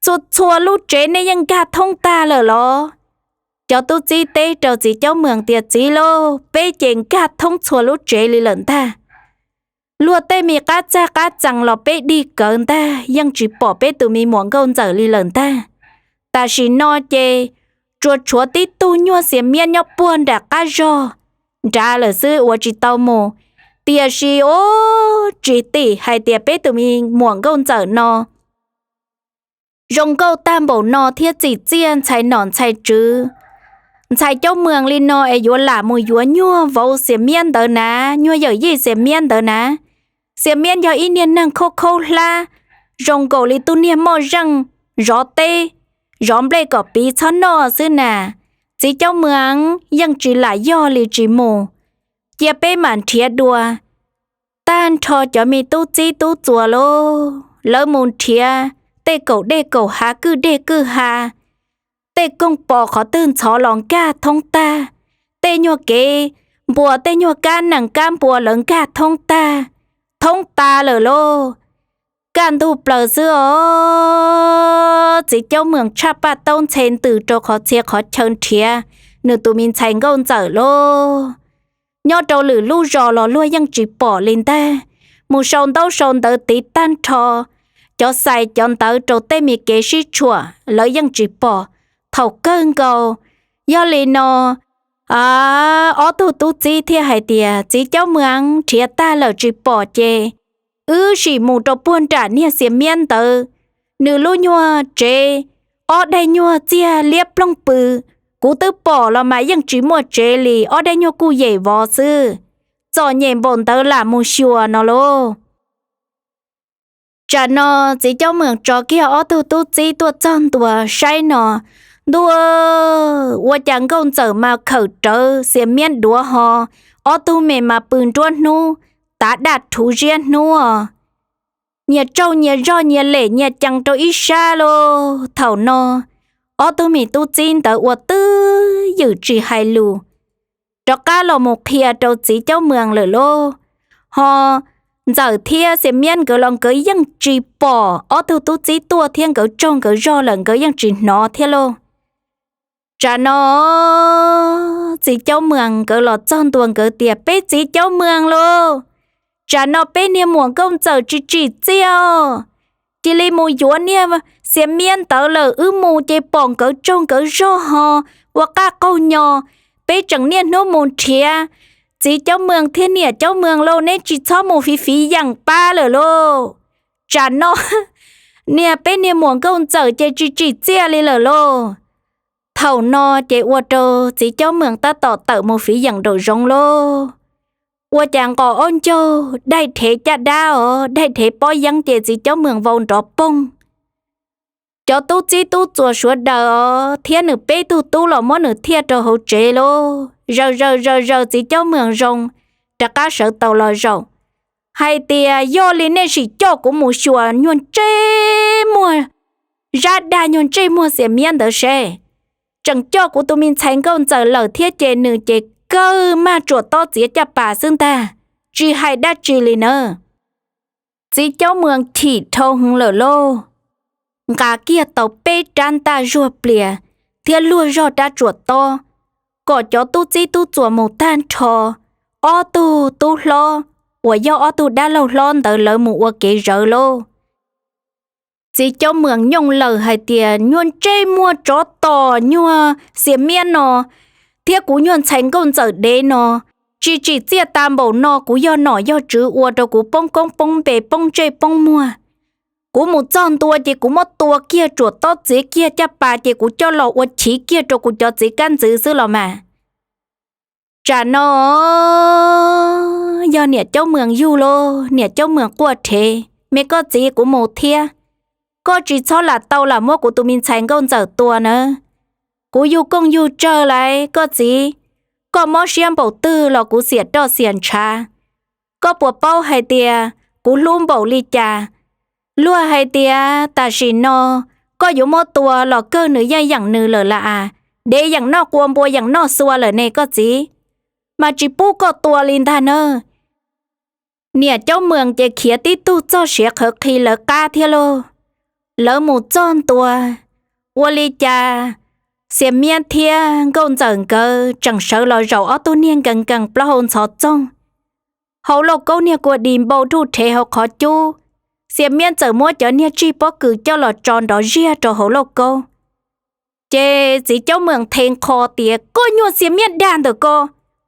txhua txhua lub tsev nej yeej nkag thoob tag lawm los? Cov tub txib teb rau Txiv Caub Mws tias, Txiv lauj, peb ces nkag thoob txhua lub tsev li lawm ntag. Luag tej me qab txag qab txees los peb dig kawv ntag, yeej tsis pom peb tus me muam Nkauj Ntxawm li lawm ntag. Tam sim no ces tsuas tshuav tib tug nyuag Xiam Miab nyob puag nram qab zog nrad lawm xwb uas tsis tau mus. Tiam sis ub, tsis tim hais tias peb tus me muam Nkauj Ntxawm no zoo nkauj tag npaum no thiab txim txiaj ntxhais nom ntxhais tswv, ntxhais Caub Mws li no es yuav lam mus yuav nyuag vauv Xiam Miab ntawd na, nyuag yawm yij Xiam Miab ntawd na. Xiam Miab yog ib niag neeg khaub khaub hlab, zoo nkaus li tug niag moj zeej zov teb, zov nplej kom piv txhob noj xwb na. Txiv Caub Mws yeej tsis lam yog li tsis mus. Cia peb mam nrhiav dua. Tag nrho cov me tub txib tub txuas lauj, lawv mus nrhiav tej kaum dej kaum hav kwj dej kwj ha, tej kooj pos qhov twg ntxhov los nkag thoob tag, tej nyuag kev npua tej nyuag kab nees kab npua lawv nkag thoob tag, thoob tas lawm lauj. Kaj ntug plaws xwb os, Txiv Caub Mws tshaj paj taub ntxhe ntws rau qhov txhia qhov chaw nrhiav nws tus me ntxhais Nkauj Ntxawm lauj. Nyob rau lwm lub zos los luag yeej tsis pom li ntag. Mus sau ntaub sau ntawv tiv tag nrho cov xais cov ntawv rau tej me kev sib tshuam lawv yeej tsis pom. Thaum kawg nkaus, yog li no, ob tug tub txib thiaj hais tias, Txiv Caub Mws, nrhiav tag lawm tsis pom ces wb sim mus rau puag nram niag Xiam Miab ntawd, nws lub nyuag tsev, ob daig nyuag txiag liab ploog pw. Kuv twb pom los mas yeej tsis muaj tsev li, ob daig nyuag kuj yem vov xwb. Txom nyem npaum ntawd lam mus xyuas no lauj. Tsam no Txiv Caub Mws tso kiag ob tug tub txib tuaj txog ntua saib no, ntuj, ua cas Nkauj Ntxawm mas khawm rawv Xiam Miab duav ho, ob tug me mas pw nruab hnub, tav daj rhuv ziab hnub os. Nyias tsaug nyias zog nyias lem nyias cees rau ib sab lauj. Thaum no ob tug me tub txib ntawd ua twj ywm tsis hais lus. rov qab los mus qhia rau txiv Caub Mws lawm lauj. Ho Ntxawm thiab Xiam Miab nkawd los nkawd yeej tsis pom ob tug tub txib tuaj thiab nkawd tsaug nkawd zog lawm nkawd yeej tsis hnov thiab lauj. Tsam no txiv Caub Mws nkawd los txog ntua nkawd tias, Peb txiv Caub Mws lauj, tsam no peb niag muam Nkauj Ntxawm tsis tsim txiaj os, cia li mus yuav niag Xiam Miab ntawd lawm, wb mus ces pom nkawd tsaug nkawd zog ho ua qaj qaug nyo, peb tseem niaj hnub mus nrhiav. Txiv Caub Mws thiab niam Caub Mws lauj, neb tsis txhob mus fiv fiv yeem pab lawm lauj. Tsam no niag peb niag muam Nkauj Ntxawm ces tsis tsim txiaj li lawm lauj. Thaum no ces ua rau txiv Caub Mws tab tom tawm mus fiv yeem nraum zoov lauj. Ua cas nqos ob ncaug daij rhev caj dab os, daij rhev pob yeeb ces txiv Caub Mws vau nrov poog. Cov tub txib tub txuas suav daws os thiab nws peb tug tub los muab nws thiaj rau hauv tsev lauj. Zaws zaws zaws zaws txiv Caub Mws zoo, rov qab sawv tau los zaum hais tias, Yog li nej sim coj kuv mus xyuas nyuag ntsej muag zab dag nyuag ntsej muag Xiam Miab ntawd seb. Tseem coj kuv tus me ntxhais Nkauj Ntxawm lawm thiab ces nws ces kawg mag tsuam tob txiav caj pas xwb ntag, tsis hais dab tsi li nawb. Txiv Caub Mws chim dhau heev lawm lauj. Nqa kiag tau peb rab ntaj zuag plias thiab luag zog rab tsuam tob, kom cov tub txib tub txuas mus tag nrho, ob tug tub hlob uas yog ob tug dab laug hlob ntawd lawv mus ua kev zawv lauj. Txiv Caub Mws nyooj lawm hais tias, Nyuag ntsej muag tsov tom nyuag Xiam Miab no thiab kuv nyuag ntxhais Nkauj Ntxawm dev no, tsis tsim txiaj tas npaum no, kuv yog nom yog tswv ua rau kuv poob koob poob npe poob ntsej poob muag. Kuv mus txog ntua ces kuv muab tua kiag tsuam tob txiav kiag caj pas ces kuv coj los ua chiv kiag rau kuv cov txiv kab ntxwv xwb los mas. Tsam no yog niam Caub Mws yug lauj, niam Caub Mws quaj rhev, Me koj txiv, kuv mus thiab, koj tsis txhob lam tau lam muab kuv tus me ntxhais Nkauj Ntxawm tua nawb. Kuv yug kooj yug tsawg lawm koj txiv, koj mob siab npaum twg los kuv xiam roj xiam ntshav. Koj puas paub hais tias kuv hlub npaum li cas? Luag hais tias tam sim no koj yuav muab tua los kawg nws yeej yeem nws lawm las as, dev yeem noj qua npua yeem noj xua lawm ne koj txiv, mas tsis pub koj tua li ntag nawb. Niam Caub Mws ces khiav tib tug txog siav qhawv qhi lawv qab thiab lauj. Lawv mus txog ntua, ua li cas Xiam Miab thiab Nkauj Ntxawm nkawd tseem sawv los zaum ob tug niag nkees nkees plaub hau ntxhov txoog, hau lauj kaub niag kua dis npau ruj rhev hauv qhov cub. Xiam Miab txawm muab cov niag tsig pob kws coj los tso nrov ziag rau hauv lauj kaub. Ces txiv Caub Mws nthe nqho tias, Koj nyuag Xiam Miab dag ntawm ko,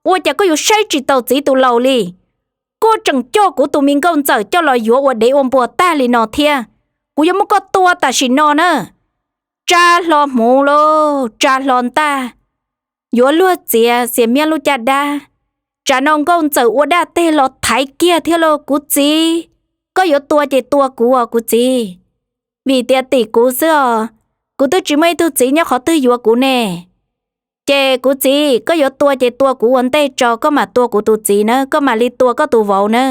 ua cas koj yuav saib tsis taus txiv tus laus li? Koj tseem coj kuv tus me Nkauj Ntxawm coj los yuav ua dev ua npua tag li no thiab, kuv yuav muab koj tua tam sim no na. Tsa hlo hmuv lauj, tsa hlo ntaj, yuav luag txiav Xiam Miab lub caj dab. Tsam no Nkauj Ntxawm ua daj teg los thaiv kiag thiab lauj, Kuv txiv, koj yuav tua ces tua kuv os kuv txiv, vim tias tim kuv xwb os, kuv twb tsis muaj ib tug txiv nyob qhov twg yuav kuv ne. Ces kuv txiv, koj yuav tua ces tua kuv ua ntej tso, koj mam tua kuv tus txiv na, koj mam li tua koj tus vauv na.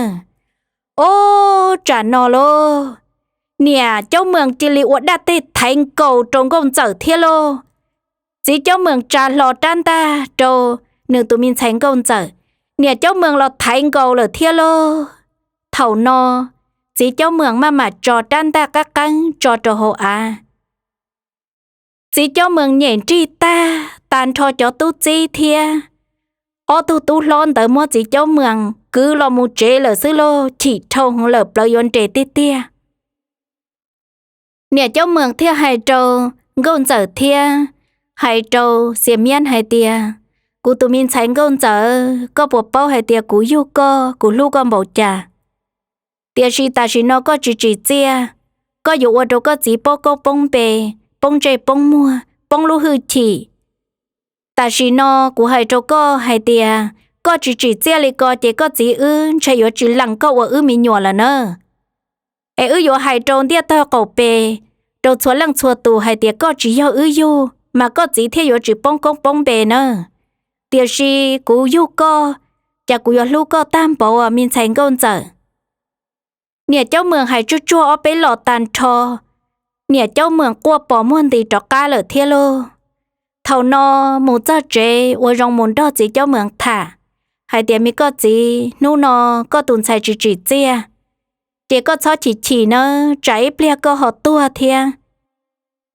Ob, tsam no lauj, niam Caub Mws cia li ua daj teg thaiv nkaus rau Nkauj Ntxawm thiab lauj. Txiv Caub Mws tsa hlo rab ntaj rau nws tus me ntxhais Nkauj Ntxawm, niam Caub Mws los thaiv nkaus lawm thiab lauj. Thaum no, txiv Caub Mws maj mam tso rab ntaj qab qeeb tso rau hauv av. Txiv Caub Mws nyem nrig tag, tas nrho cov tub txib thiab ob tug tub hlob ntawd muab txiv Caub Mws kwv los mus tsev lawm xwb lauj, chim dhau heev lawm plawv yuav nres tiag tiag. Niam Caub Mws thiaj hais rau Nkauj Ntxawm thiab hais rau Xiam Miab hais tias, Kuv tus me ntxhais Nkauj Ntxawm, koj puas paub hais tias kuv yug koj, kuv hlub koj npaum cas? Tiam sis tam sim no koj tsis tsim txiaj, koj yuav ua rau koj txiv poob koob poob npe, poob ntsej poob muag, poob lub hwj chim. Tam sim no kuv hais rau koj hais tias, koj tsis tsim txiaj li ko ces koj txiv wb ntshe yuav tsis lees koj ua wb me nyuam lawm na. Es wb yuav hais rau ntiaj tog qaum pes, rau txhua leej txhua tus hais tias koj tsis yog wb yug, mas koj txiv thiaj yuav tsis poob koob poob npe na. Tiam sis kuv yug koj, cas kuv yuav hlub koj tag npaum me ntxhais Nkauj Ntxawm. Niam Caub Mws hais tsuag tsuag ob peb los tas nrho, niam Caub Mws quaj pos muag nti rov qab lawm thiab lauj. Thaum no mus txog tsev ua zoo mus nrog txiv Caub Mwm tham hais tias, Me koj txiv, hnub no koj tus ntxhais tsis tsim txiaj, ces koj txhob chim chim nawb, tsam ib pliag koj ho tuag thiab.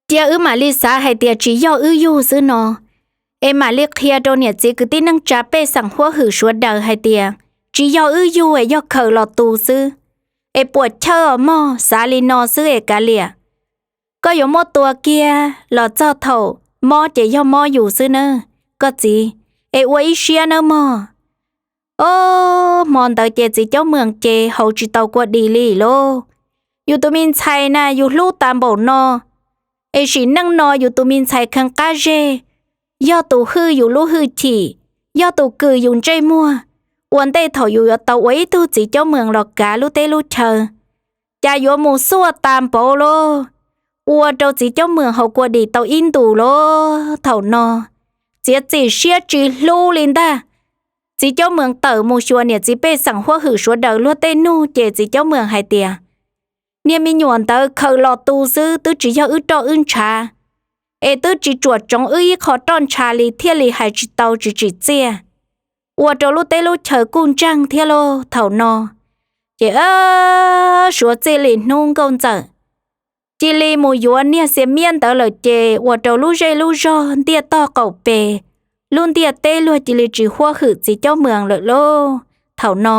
Cia wb mam li xav hais tias tsis yog wb yug xwb no, es mam li qhia rau niam txiv kwv tij neej tsa pej xeem huab hwm sawv daws hais tias tsis yog wb yug es yog khaws los tu xwb. Es puam chawj os mog, xav li no xwb es kav liam. Koj yuav muab tua kiag los txog thaum mob ces yog mob yus xwb nawb koj txiv, es ua ib siab nawb mog. Ob hmo ntawd ces txiv Caub Mwm ces haus tsis tau kua dis li lauj. Yus tus me ntxhais na yus hlub tas npaum no, es sim neej no yus tus me ntxhais kheev qab zeg, yog tus hwj yus lub hwj chim, yog tus kws yus ntsej muag. Ua ntej thaum yus yuav tau ua ib tug txiv Caub Mwm los kav lub teb lub chaw, cas yuav mus xuaj tas npaum lauj. Ua rau txiv Caub Mwm haus kua dis tau ib ntus lauj. Thaum no txiav txim siab tsis hlub li ntag. Txiv Caub Mwm tawm mus xyuas niam txiv pej xeem huab hwm sawv daws luag tej nug ces txiv Caub Mwm hais tias, Niag me nyuam ntawd khaws los tu xwb, twb tsis yog wb roj wb ntshav, es twb tsis tsuam tsoov wb ib qho roj ntsha li thiaj li hais tsis tau tsis tsim txiaj. Ua rau lub teb lub chaw kuj ntseeg thiab lauj. Thaum no ces suav txij li hnub Nkauj Ntxawm cia li mus yuav niag Xias Miab ntawd lawm ces ua rau lub zej lub zog ntiaj tog qaum pes, lub ntiaj teb luag cia li tsis huab hwm txiv Caub Mwm lawm lauj. Thaum no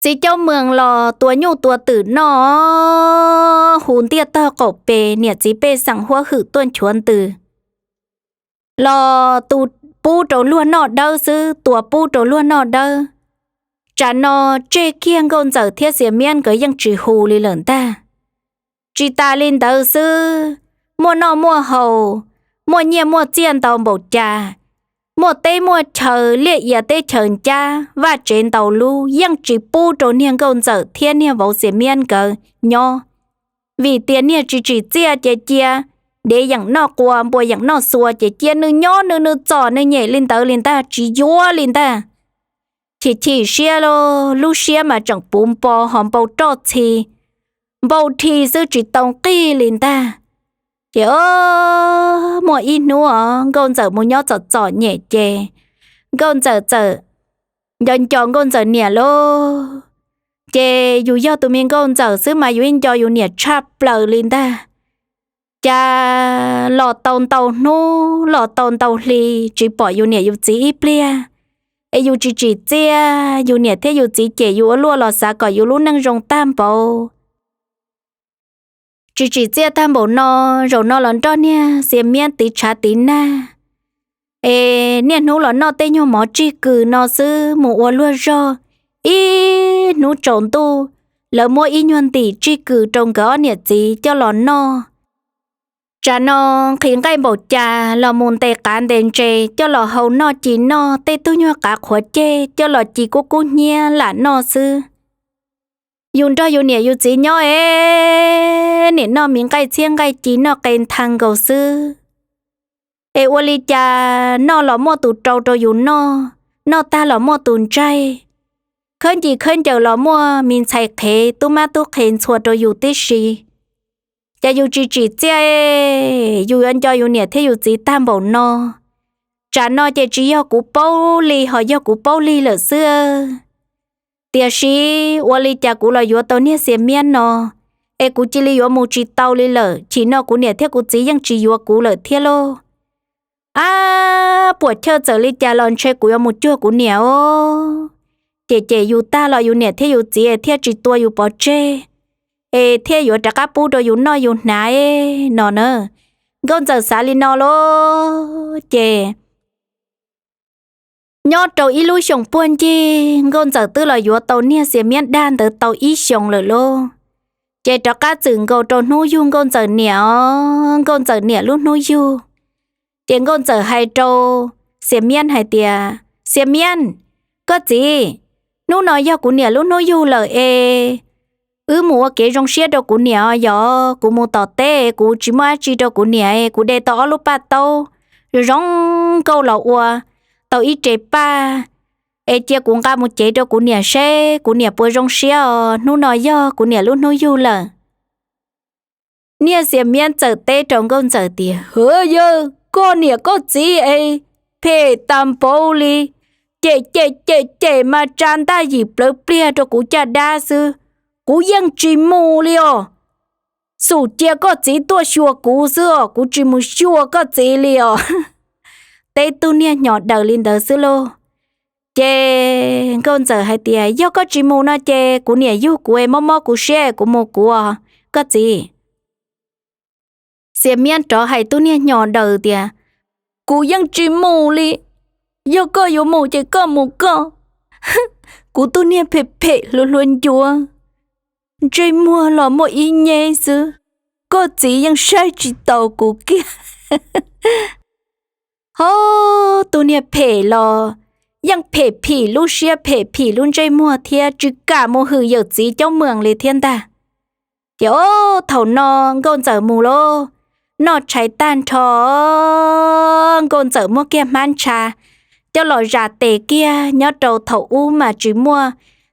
txiv Caub Mwm los tua nyuj tua twm noj, hu ntiaj tog qaum pes niam txiv pej xeem huab hwm tuaj nchuav ntws los tu pub rau luag noj dawb xwb, tua pub rau luag noj dawb. Tsam no tseg kiag Nkauj Ntxawm thiab Xias Miab nkawd yeej tsis hu li lawm ntag. Tsis tas li ntawd xwb, muaj noj muaj haus, muaj nyiaj muaj txiaj ntau npaum cas, muaj teb muaj chaw liaj ia teb chaws ncab vaj tsev ntau lub yeej tsis pub rau niag Nkauj Ntxawm thiab niag vauv Xias Miab nkawd nyob. Vim tias niag tsis tsim txiaj ces cia dev yeem noj qua npua yeem noj xua ces cia nws nyob nws nws txom nws nyem li ntawd li ntag tsis yuav li ntag. Chim chim siab lauj, lub siab mas tseem puv npo ho npau roj txhi, npau rhi xwb tsis tau nqig li ntag. Ces muaj ib hnub os Nkauj Ntxawm mus nyob txom txom nyem ces Nkauj Ntxawm txawm nco nco Nkauj Ntxawm niam lauj. Ces yus yog tus me Nkauj Ntxawm xwb mas yus yeej nco yus niam tshaj plaws li ntag. Cas los tau ntau hnub los tau ntau hli tsis pom yus niam yus txiv ib pliag, es yus tsis tsim txiaj, yus niam thiab yus txiv cem yus ua luaj los xav kom yus lub neej zoo tag npaum. Tsis tsim txiaj tag npaum no, zaum no los nrog niag Xias Miab tiv tshav tiv nag, es niaj hnub los noj tej nyuag mov tsig kws no xwb mus ua luag zog. Ib hnub tsaus ntuj lawv muab ib nyuag ntim tsig kws rau nkawd ob niam txiv coj los noj. Tsam no nqhis nqaij npaum cas los mus ntes qav ntes ntses coj los hau noj ci noj, tej tug nyuag qav qhuav ceg coj los ci kub kub hnyiab lam noj xwb. Yus nrog yus niam yus txiv nyob es nim noj me nqaij txhiab nqaij ci noj qe ntha nkaus xwb. Es ua li cas noj los muaj tus rau rau yus noj, noj tag los muaj tus ntsaig, khawb ncig khawb ncaws los muaj me ntxhais qhev tub mab tub qhe ntxhua rau yus tib si. Cas yus tsis tsim txiaj, yus yuav nco yus niam thiab yus txiv tag npaum no. Tsam no ces tsis yog kuv paub li ho yog kuv paub lig lawm xwb. Tiam sis ua li cas kuv los yuav tau niag Xias Miab no, es kuv cia li yuav mus tsis tau li lawm, chim no kuv niam thiab kuv txiv yeej tsis yuav kuv lawm thiab lauj. Ab, puam chawj txawm li cas los ntshe kuv yuav mus cuag kuv niam os. Ces cem yus tag los yus niam thiab yus txiv thiaj tsis tua yus pov tseg, es thiaj yuav rov qab pub rau yus noj yus hnav no na. Nkauj Ntxawm xav li no lauj. Ces nyob rau ib lub xyoos puag ncig Nkauj Ntxawm twb los yuav tau niag Xias Miab dag ntawd tau ib xyoos lawm lauj. Ces rov qab txwm nkaus rau hnub yug Nkauj Ntxawm niam os, Nkauj Ntxawm niam lub hnub yug. Ces Nkauj Ntxawm hais rau Xias Miab hais tias, Xias Miab, koj txiv, hnub no yog kuv niam lub hnub yug lawm es wb mus ua kev zoo siab rau kuv niam os. Yog kuv mus tom teb kuv tsis muaj dab tsi rau kuv niam, kuv de tau ob lub paj taub zoo zoo nkauj los ua tau ib re paj, es cia kuv nqa mus cev rau kuv niam seb kuv niam puas zoo siab os, hnub no yog kuv niam lub hnub yug lawm. Niag Xias Miab txawm teb rau Nkauj Ntxawm tias, Hwv yawg, koj niam koj txiv es phem tas npaum li, cem cem cem cem mas tsa ntaj yim plawv pliag rau kuv caj dab xwb, kuv yeej tsis mus li os. Xum cia koj txiv tuaj xyuas kuv xwb os, kuv tsis mus xyuas koj txiv li os. Teb tug niag hnyos daws li ntawd xwb lauj. Ces Nkauj Ntxawm hais tias, Yog koj tsis mus no ces kuv niam yug kuv es mob mob kuv siab es kuv mus kuv os koj txiv. Xias Miab rov hais tug niag hnyos daws tias, Kuv yeej tsis mus li, yog koj yuav mus ces koj mus koj. Kuv tug niag phem phem hluas hluas ncuav, ntsej muag los muaj ib nyeb xwb, koj txiv yeej saib tsis taus kuv kiag. Hov, tug niag phem los yeej phem phim lub siab phem phim lub ntsej muag thiab tsis kam mus hwm yawm txiv Caub Mwam li thiab ntag. Ces ob thaum no Nkauj Ntxawm mus lauj, noj tshais tag nrho, Nkauj Ntxawm muab kiag hmab ntsha coj los zam tes kiag. Nyob rau thaum ub mas tsis muaj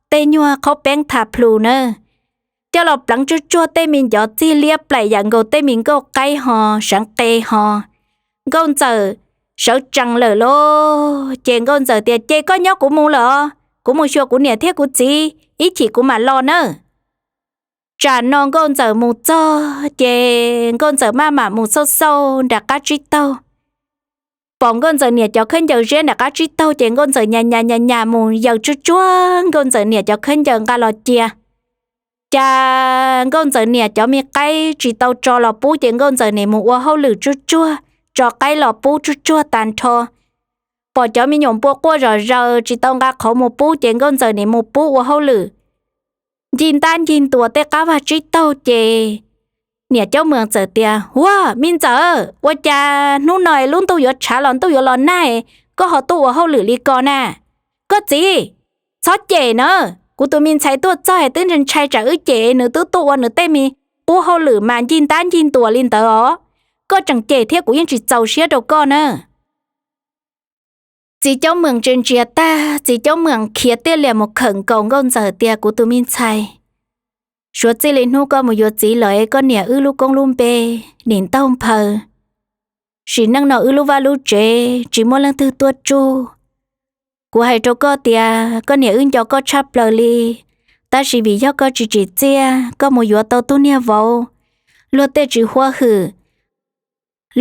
tej nyuag qhaub peeb tha plhu na, coj los pleev tsuag tsuag tej me ncov txig liab plaim yam nkaus tej me nkauj qaib ho, seev qe ho. Nkauj Ntxawm sawv tsees lawm lauj, ces Nkauj Ntxawm tias, Ces koj nyob, kuv mus lawm os, kuv mus xyuas kuv niam thiab kuv txiv, ib chim kuv mam los nawb. Tsam no Nkauj Ntxawm mus txog ces Nkauj Ntxawm maj mam mus xauj xauj nram qab tsib taug. Pom Nkauj Ntxawm niam cov khaub ncaws ziab nram qab tsib taug ces Nkauj Ntxawm nyas nyas nyas nyas mus yaws tsuag tsuag Nkauj Ntxawm niam cov khaub ncaws nqa los cia. Cas Nkauj Ntxawm niam cov me qaib tsis tau tso los pub ces Nkauj Ntxawm niam mus ua hauj lwm tsuag tsuag, tso qaib los pub tsuag tsuag tas nrho. Pom cov me nyuam npua quaj zom zaws tsis tau nqa qhov mus pub ces Nkauj Ntxawm niam mus pub ua hauj lwm ncig ntab ncig ntuas tej qab vaj tsib taug ces niam Caub Mwam txawm tias, Huab, me ntxawm, ua cas hnub no lub ntuj yuav tshav los ntuj yuav los nag, koj ho tuaj ua hauj lwm li ko na? Koj txiv, txhob cem na, kuv tus me ntxhais tuaj txog es twb ntshai tsam wb cem nws twb tuaj ua nws tej me qub hauj lwm mas ncig ntab ncig ntuas li ntawd os. Koj tseem cem thiab kuv yeej tsis txaus siab rau koj na. Txiv Caub Mwam ntsia ntsia tag, txiv Caub Mwam khiav tiaj lias mus khawm nkaus Nkauj Ntxawm tias, Kuv tus me ntxhais, suav txij li hnub koj mus yuav txiv lawm es koj niam wb lub koob lub npe nim ntaug nphaws, sim neej no wb lub vaj lub tsev tsis muaj leej twg tuaj tsuj. Kuv hais rau koj tias koj niam wb nco koj tshaj plaws li, tab sis vim yog koj tsis tsim txiaj, koj mus yuav tau tug niag vauv luag tej tsis huab hwm,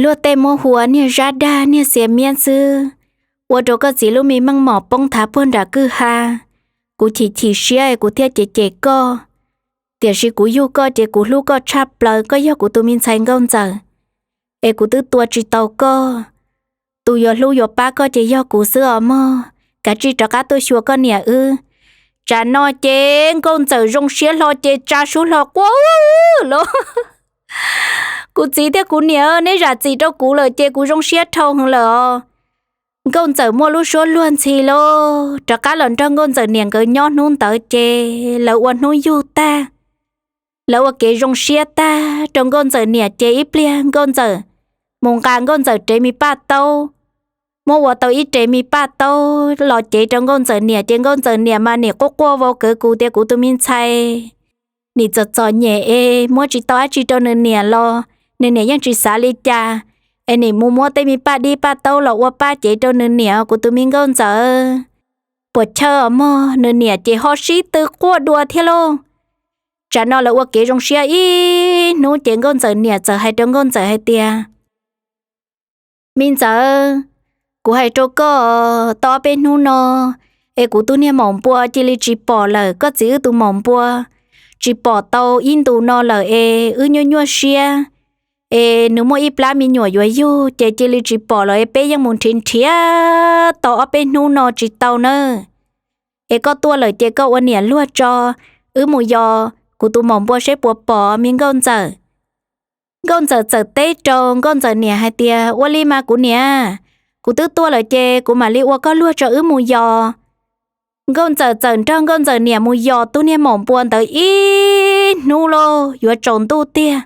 luag tej muab hu ua niag zab dag niag xiav miab xwb, ua rau koj txiv lub me meej mom poob thav puag nram kwj ha. Kuv chim chim siab es kuv thiaj cem cem koj, tiam sis kuv yug koj ces kuv hlub koj tshaj plaws, koj yog kuv tus me ntxhais Nkauj Ntxawm, es kuv twb tua tsis tau koj. Tus yuav hlub yuav pab koj ces yog kuv xwb os mog. Kav tsij rov qab tuaj xyuas koj niam wb. Tsam no ces Nkauj Ntxawm zoo siab hlo ces tsa suab hlo quaj lauj, Kuv txiv thiab kuv niam, neb zam txim rau kuv lawm ces kuv zoo siab dhau heev lawm os. Nkauj Ntxawm muaj lub suab luag ntxhi lauj, rov qab los nrog Nkauj Ntxawm niam nkawd nyob hnub ntawd ces lawv ua hnub yug tag. Lawv ua kev zoo siab tag rau Nkauj Ntxawm niam ces ib pliag Nkauj Ntxawm mus nqa Nkauj Ntxawm rev me paj taub, muab ua tau ib rev me paj taub los cev rau Nkauj Ntxawm niam ces Nkauj Ntxawm niam mas nim quaj quaj vau kawv kuv tias kuv tus me ntxhais nim txom txom nyem es muab tsis tau dab tsi rau nws niam los nws niam yeej tsis xav li cas, es nim mus muab tej me paj dib paj taub los ua paj cev rau nws niam, kuv tus me Nkauj Ntxawm. Puas chawj os mog, nws niam ces ho sib tw quaj dua thiab lauj. Tsam no lawv ua kev zoo siab ib hnub ces Nkauj Ntxawm niam txawm hais rau Nkauj Ntxawm hais tias, Me ntxawm, kuv hais rau koj, tau ob peb hnub no es kuv tus niag maum npua cia li tsis pom lawm, koj txiv wb tus maum npua tsis pom tau ib ntus no lawm es wb nyuaj nyuaj siab, es nws muaj ib plab me nyuam yuav yug ces cia li tsis pom lawm es peb yeej mus nrhiav nrhiav tau ob peb hnub no tsis tau nawb. Es koj tuaj lawm ces koj ua niam luag tso, wb mus yos kuv tus maum npua seb puas pom, me Nkauj Ntxawm. Nkauj Ntxawm txawm teb rau Nkauj Ntxawm niam hais tias, Ua li mas kuv niam, kuv twb tuaj lawm ces kuv mam li ua koj luag tso wb mus yos. Nkauj Ntxawm txawm nrog Nkauj Ntxawm niam mus yos tus niag maum npua ntawd ib hnub lauj, yuav tsaus ntuj tiag.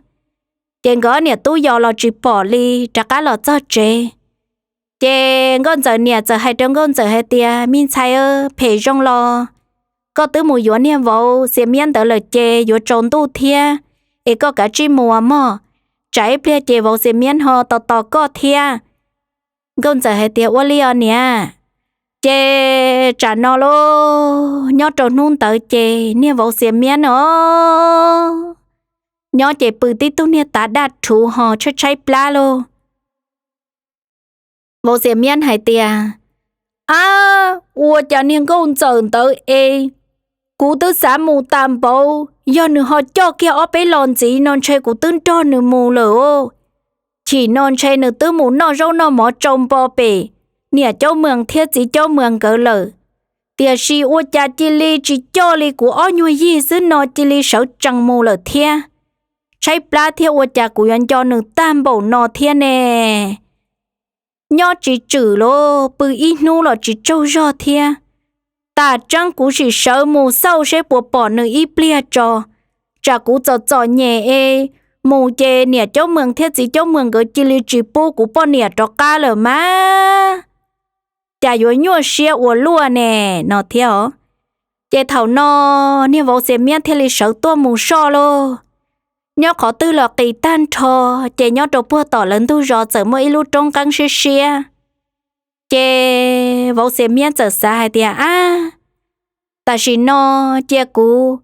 Ces nkawd niam tub yos los tsis pom li, rov qab los txog tsev. Ces Nkauj Ntxawm niam txawm hais rau Nkauj Ntxawm hais tias, Me ntxhais, phem zoo los koj twb mus yuav niag vauv xiav miab ntawd lawm ces yuav tsaus ntuj thiab, es koj kav tsij mus mog. tsam ib pliag ces vauv Xiam Miab ho tos tos koj thiab. Nkauj Ntxawm hais tias, Ua li os niam. Ces tsam no lauj, nyob rau hnub ntawd ces niag vauv Xiam Miab no nyob ces pw tib tug niag tav daj rhuv ho tshaib tshaib plab lauj. Vauv Xiam Miab hais tias, Ab, ua cas niag Nkauj Ntxawm ntawd es kuv twb xav mus tas npaum, yog nws ho coj kiag ob peb los ntxiv no ntshe kuv twb nrog nws mus lawm. Chim no ntshe nws twb mus noj zaub noj mov tsau npo pem niam Caub Mws thiab txiv Caub Mws nkawd lawm. Tiam sis ua cas cia li tsis coj li kuv ob nyuag yig xwb no cia li sawv tsees mus lawm thiab. Tshaib plab thiab ua cas kuv yuav nco nws tag npaum no thiab ne? Nyob tsis tswm lauj, pw ib hnub los tsis tsaug zog thiab. Tam tseeb kuv sim sawv mus xauj seb puas pom nws ib pliag tso, tsam kuv txom txom nyem es mus ces niam Caub Mws thiab txiv Caub Mws nkawd cia li tsis pub kuv poj niam rov qab lawm mas, cas yuav nyuaj siab ua luaj ne no thiab os. Ces thaum no niag vauv Xiam Miab thiaj li sawv tuaj mus soj lauj. Nyob qhov twg los qis tag nrho, ces nyob rau puag tom lawv ntug zos txawm muaj ib lub roob nqeeb siab siab. Ces vauv Xiam Miab txawm xav hais tias, Ab, tam sim no cia kuv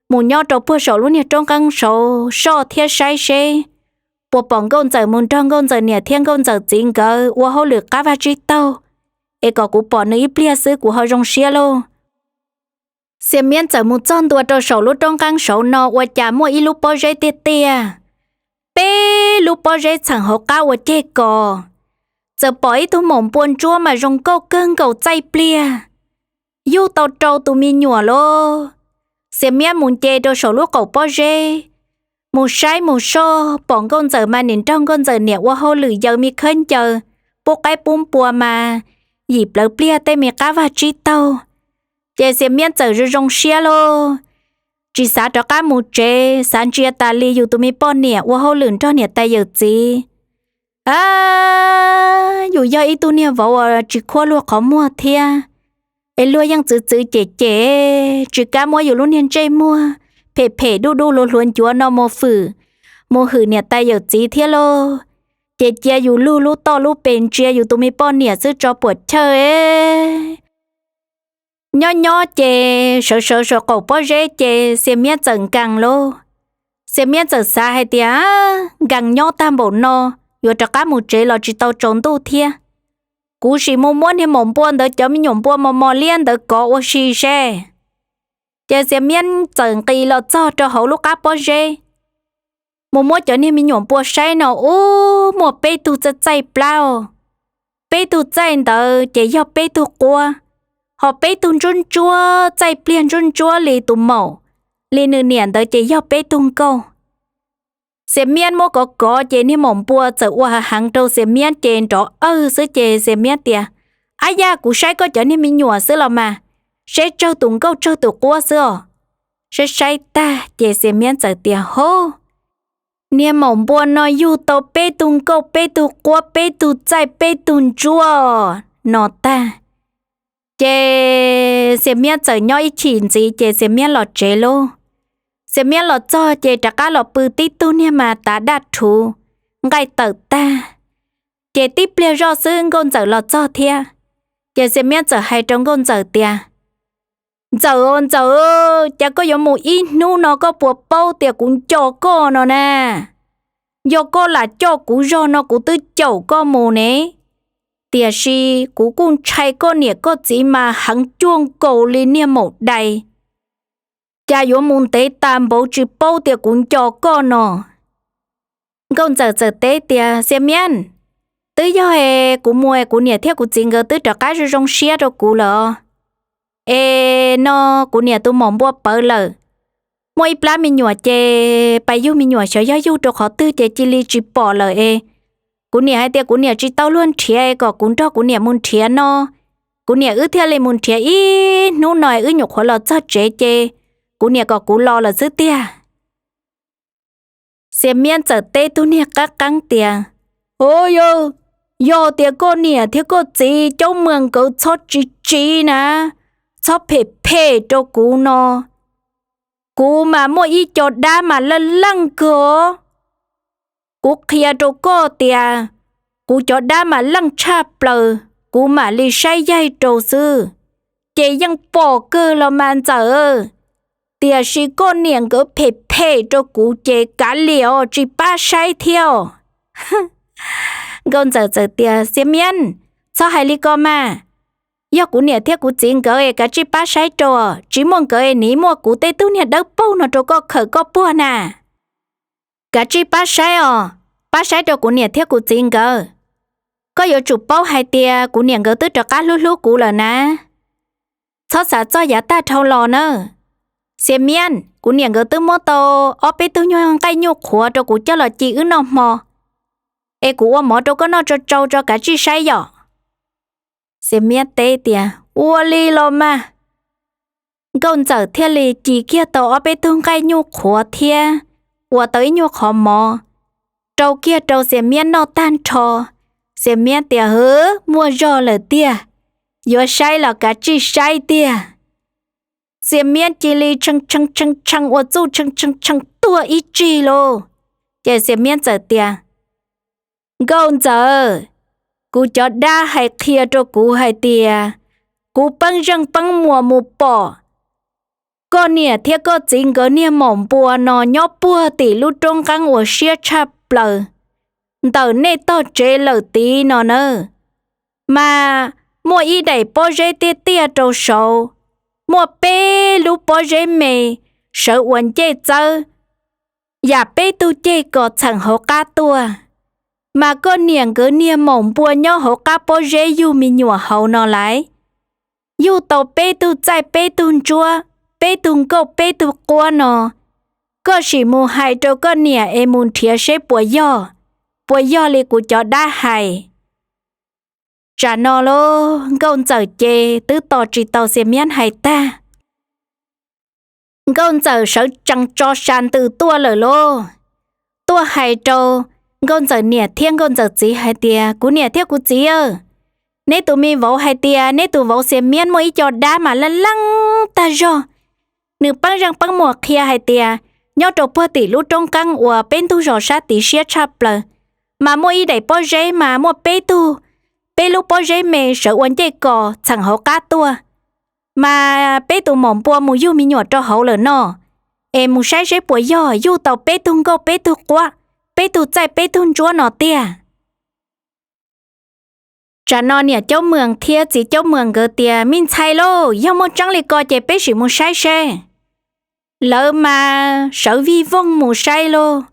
mus nyob rau puag saum lub niag roob nqeeb saud soj thiab saib seb puas pom Nkauj Ntxawm mus nrog Nkauj Ntxawm niam thiab Nkauj Ntxawm txiv nkawd ua hauj lwm qab vaj tsib taug, es kom kuv pom nws ib pliag xwb kuv ho zoo siab lauj. Xiam Miab txawm mus txog ntua rau saum lub roob nqeeb saud no ua cas muaj ib lub pob zeb tiaj tiaj, peb lub pob zeb txheem hauv qab ua ceg kos, txawm pom ib tug maum npua ntsuab mas zoo nkauj kawg nkaus txaij pliag, yug tau rau tus me nyuam lauj. Xiam Miab mus nce rau saum lub qaum pob zeb, mus saib mus soj pom Nkauj Ntxawm mas nim nrog Nkauj Ntxawm niam ua hauj lwm yaws me khawb ncaws, pub qaib pub npua mas yim plawv pliag tej me qab vaj tsib taug. Ces Xiam Miab txawm zoo zoo siab lauj, tsis xav rov qab mus tsev, xav ntsia tas li yus tus me poj niam ua hauj lwm nrog niam tais yawm txiv. A, yus yog ib tug niag vauv uas tsis khuab luag qhov muag thiab, es luag yeej txwv txwv cem cem, tsis kam muab yus lub niag ntsej muag phem phem dub dub hluav hluav ncuav no mus fwm, mus hwm niam tais yawm txiv thiab lauj. Ces cia yus lug lub toj lub pes ntsia yus tus me poj niam xwb tso puam chawj. Nyob nyob ces sawv sawv saum qaum pob zeb ces Xiam Miab txawm nkees lauj. Xiam Miab txawm xav hais tias, Nkees nyob tag npaum no, yuav rov qab mus tsev los tsis tau tsaus ntuj thiab. Kuv sim mus muab niag maum npua ntawd cov me nyuam npua mos mos liab ntawd kov ua si seb. Ces Xiam Miab txawm nqis los txog rau hauv lub qab pob zeb, mus muab cov niag me nyuam npua saib no ub, muaj peb tug txaij txaij plab, peb tug txaij ntawd ces yog peb tug quab, ho peb tug ntsuab ntsuab txaij pliag ntsuab ntsuab li tus maum, li nws niam ntawd ces yog peb tug nkauj. Xiam Miab muab kov kov ces niag maum npua txawm ua hav heev rau Xiam Miab ces nrov awj xwb ces Xiam Miab tias, Ab yaj, kuv saib koj cov niag me nyuam xwb los mas, saib tsawg tus nkauj tsawg tus quab xwb os. Saib saib tag ces Xiam Miab txawm tias, Hov, niag maum npua no yug tau peb tug nkauj peb tug quab peb tug txaij peb tug ntsuab no tag. Ces Xiam Miab txawm nyob ib chim ntxiv ces Xiam Miab los tsev lauj. Xiam Miab los txog ces rov qab los pw tib tug niag mas tav daj rhuv, nqaij tawm tag. Ces tib pliag zoj xwb Nkauj Ntxawm los txog thiab. Ces Xiam Miab txawm hais rau Nkauj Ntxawm tias, Ntxawm, Ntxawm, cas koj yuav mus ib hnub no koj puas paub tias kuv nco koj no na? Yog koj lam coj kuv zog no kuv twb caum koj mus ne. Tiam sis kuv kuj ntshai koj niam koj txiv mas heev cuag nkaus li niag maum dais. Cas yuav mus ntev tas npaum tsis paub tias kuv nco koj no? Nkauj Ntxawm txawm teb tias, Xiam Miab, twb yog es kuv mus es kuv niam thiab kuv txiv nkawd twb rov qab zoo zoo siab rau kuv lawm. Es no kuv niam tus maum npua pawv lawm, muaj ib plab me nyuam ces pais yug me nyuam xyov yog yug rau qhov twg ces cia li tsis pom lawm es kuv niam hais tias kuv niam tsis tau luag nrhiav es kom kuv nrog kuv niam mus nrhiav no. Kuv niam wb thiaj li mus nrhiav ib hnub no es wb nyuam qhuav los txog tsev ces kuv niam kom kuv los lawm xwb tiag. Xiam Miab txawm teb tug niag qab qeeb tias, Hov yog, yog tias koj niam thiab koj txiv Caub Mws nkawd txhob tsiv tsiv na, txhob phem phem rau kuv no, kuv mas muaj ib co dab mas laj leej kawg os. Kuv qhia rau koj tias kuv cov dab mas leej tshaj plaws, kuv mam li saib yaig rau xwb, ces yeej pom kawg los mas ntxawm. Tiam sis koj niam nkawd phem phem rau kuv ces kav liam os, tsis pab saib thiab os. Nkauj Ntxawm txawm tias, Xiam Miab, txhob hais li ko mas. Yog kuv niam thiab kuv txiv nkawd es kav tsij pab saib rau, tsis muaj nkawd es nim muaj kuv tej tug niag dawb paug no rau koj khawm koj puag na. Kav tsij pab saib os, pab saib rau kuv niam thiab kuv txiv nkawd. Koj yuav tsum paub hais tias kuv niam nkawd twb rov qab hlub hlub kuv lawm na. Txhob xav txog yav tag dhau los nawb. Xiam Miab, kuv niam nkawd twb muab tau ob peb tug nyuag nqaij nyuj qhuav rau kuv coj los ci wb noj hmo, es kuv ua mov rau koj noj tsau tsau tso, kav tsij saib yom. Xiam Miab teb tias, Ua li los mas. Nkauj Ntxawm thiaj li ci kiag tau ob peb tug nqaij nyuj qhuav thiab ua tau ib nyuag qhov mov rau kiag rau Xiam Miab noj tag nrho. Xiam Miab tias, Hwv, muaj zog lawm tiag, yuav saib los kav tsij saib tiag. Xiam Miab cia li tshee tshee tshee tshee ua txuj tshee tshee tshee tuag ib tsig lauj. Ces Xiam Miab txawm tias, Nkauj Ntxawm, kuv cov dab hais qhia rau kuv hais tias kuv peeb zeej peeb muas mus pom koj niam thiab koj txiv nkawd niag maum npua no nyob puag tim lub roob nqeeb uas siab tshaj plaws ntawm nej tog tsev lawm tid no nawb. Mas muaj ib daim pob zeb tiaj tiaj rau saud, muaj peb lub pob zeb me sawv ua ncej txawb, yam peb tug ceg kos txheem hauv qab tuaj. Mas koj niam nkawd niag maum npua nyob hauv qab pob zeb yug me nyuam hauv no laiv, yug tau peb tug txaij peb tug ntsuab, peb tug nkauj peb tug quab no. Koj sim mus hais rau koj niam es mus nrhiav seb puas yog, puas yog li kuv cov dab hais. Tsam no lauj, Nkauj Ntxawm ces twb tos tsis tau Xiam Miab hais tag. Nkauj Ntxawm sawv tsees tso sa ntws tuaj lawm lauj. Tuaj hais rau Nkauj Ntxawm niam thiab Nkauj Ntxawm txiv hais tias, Kuv niam thiab kuv txiv, neb tus me vauv hais tias neb tus vauv Xiam Miab muaj ib co dab mas leej leej tag zog. Nws peeb zeej peeb muas qhia hais tias nyob rau puag tim lub roob nqeeb uas peb ntug zos sab tid siab tshaj plaws, mas muaj ib daim pob zeb mas muaj peb tug, peb lub pob zeb me sawv ua ncej kos txheem hauv qab tuaj. Mas peb tus maum npua mus yug me nyuam rau hauv lawm no, es mus saib seb puas yog yug tau peb tug nkauj peb tug quab, peb tug txaij peb tug ntsuab no tiag. Tsam no niam Caub Mws thiab txiv Caub Mws nkawd tias, Me ntxhais lauj, yog muaj tseeb li ko ces peb sim mus saib seb. Lawv mas sawv vij voog mus saib lauj.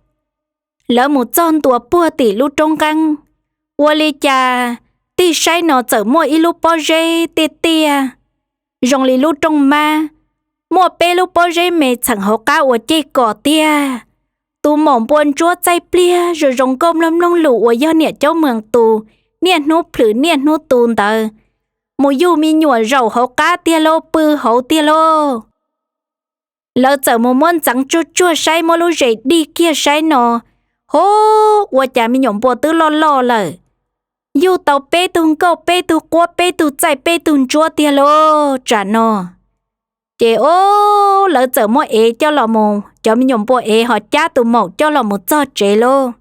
Lawv mus txog ntua puag tim lub roob nqeeb, ua li cas tig saib no txawm muaj ib lub pob zeb tiaj tiaj zoo li lub rooj mab, muaj peb lub pob zeb me txheem hauv qab ua ceg kos tiag. Tus maum npua ntsuab txaij pliag zoo zoo nkauj mloog mloog lus uas yog niam Caub Mws tus niaj hnub plhws niaj hnub tu ntawd, mus yug me nyuam zaum hauv qab tiag lauj, pw hauv tiag lauj. Lawv txawm mus muab ntxeev tsuag tsuag saib, muab lub zes dig kiag saib no, ho, ua cas me nyuam npua twb loj loj lawm, yug tau peb tug nkauj peb tug quab peb tug txaij peb tug ntsuab tiag lauj. Tsam no ces o, lawv txawm muab ev coj los mus, cov me nyuam npua ev ho cab tus maum coj los mus txog tsev lauj.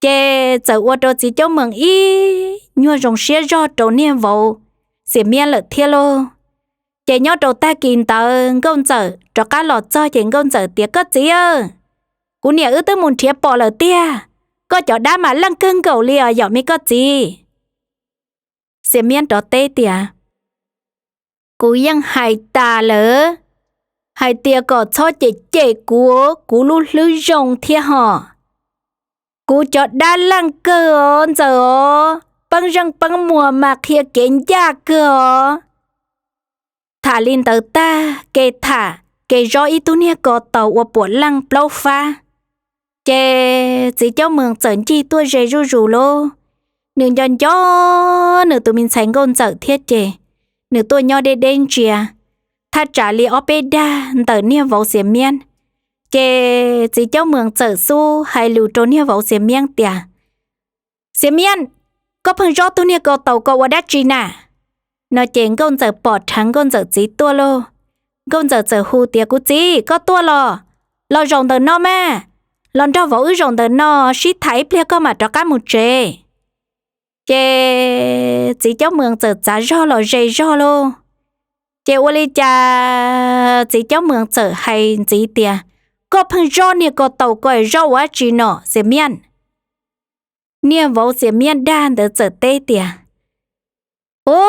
Ces txawm ua rau txiv Caub Mws ib nyuag zoo siab zog rau niag vauv Xiam Miab lawm thiab lauj. Ces nyob rau tag kis ntawd Nkauj Ntxawm rov qab los txog ces Nkauj Ntxawm tias, Koj txiv, kuv niam wb twb mus nrhiav pom lawm tiag, koj cov dab mas leej kawg nkaus li os yom me koj txiv. Xiam Miab rov teb tias, Kuv yeej hais tas lawm, hais tias kom txhob cem cem kuv, kuv lub hlwb zoo thiab ho. Kuv cov dab leej kawg os Ntxawm os, peeb zeej peeb muas mas qhia kev ncaj kawg os. Tham li ntawd tag, ke tham ke zob ib tug niag ko taus ua puav leej plaub fab. Ces txiv Caub Mws txawm ncig tuaj ze zuj zus lauj. Nws nco nco nws tus me ntxhais Nkauj Ntxawm thiab ces nws tuaj nyob deb deb ntsia, thaj tsam li ob peb dag ntawm niag vauv Xiam Miab. Ces txiv Caub Mws txawm xub hais lus rau niag vauv Xiam Miab tias, Xiam Miab, koj pheej zob tug niag ko taus ko ua dab tsi na? No ces Nkauj Ntxawm pom dheev Nkauj Ntxawm txiv tuaj lauj. Nkauj Ntxawm txawm hu tias, Kuv txiv, koj tuaj los? Los zaum ntawm no mas, los nrog vauv wb zaum ntawm no sib tham ib pliag koj mam rov qab mus tsev. Ces txiv Caub Mws txawm txav zog los ze zog lauj. Ces ua li cas txiv Caub Mws txawm hais ntxiv tias, koj pheej zob niag ko taus ko es zob ua dab tsi no Xiam Miab? Niag vauv Xiam Miab dag ntawd txawm teb tias, u,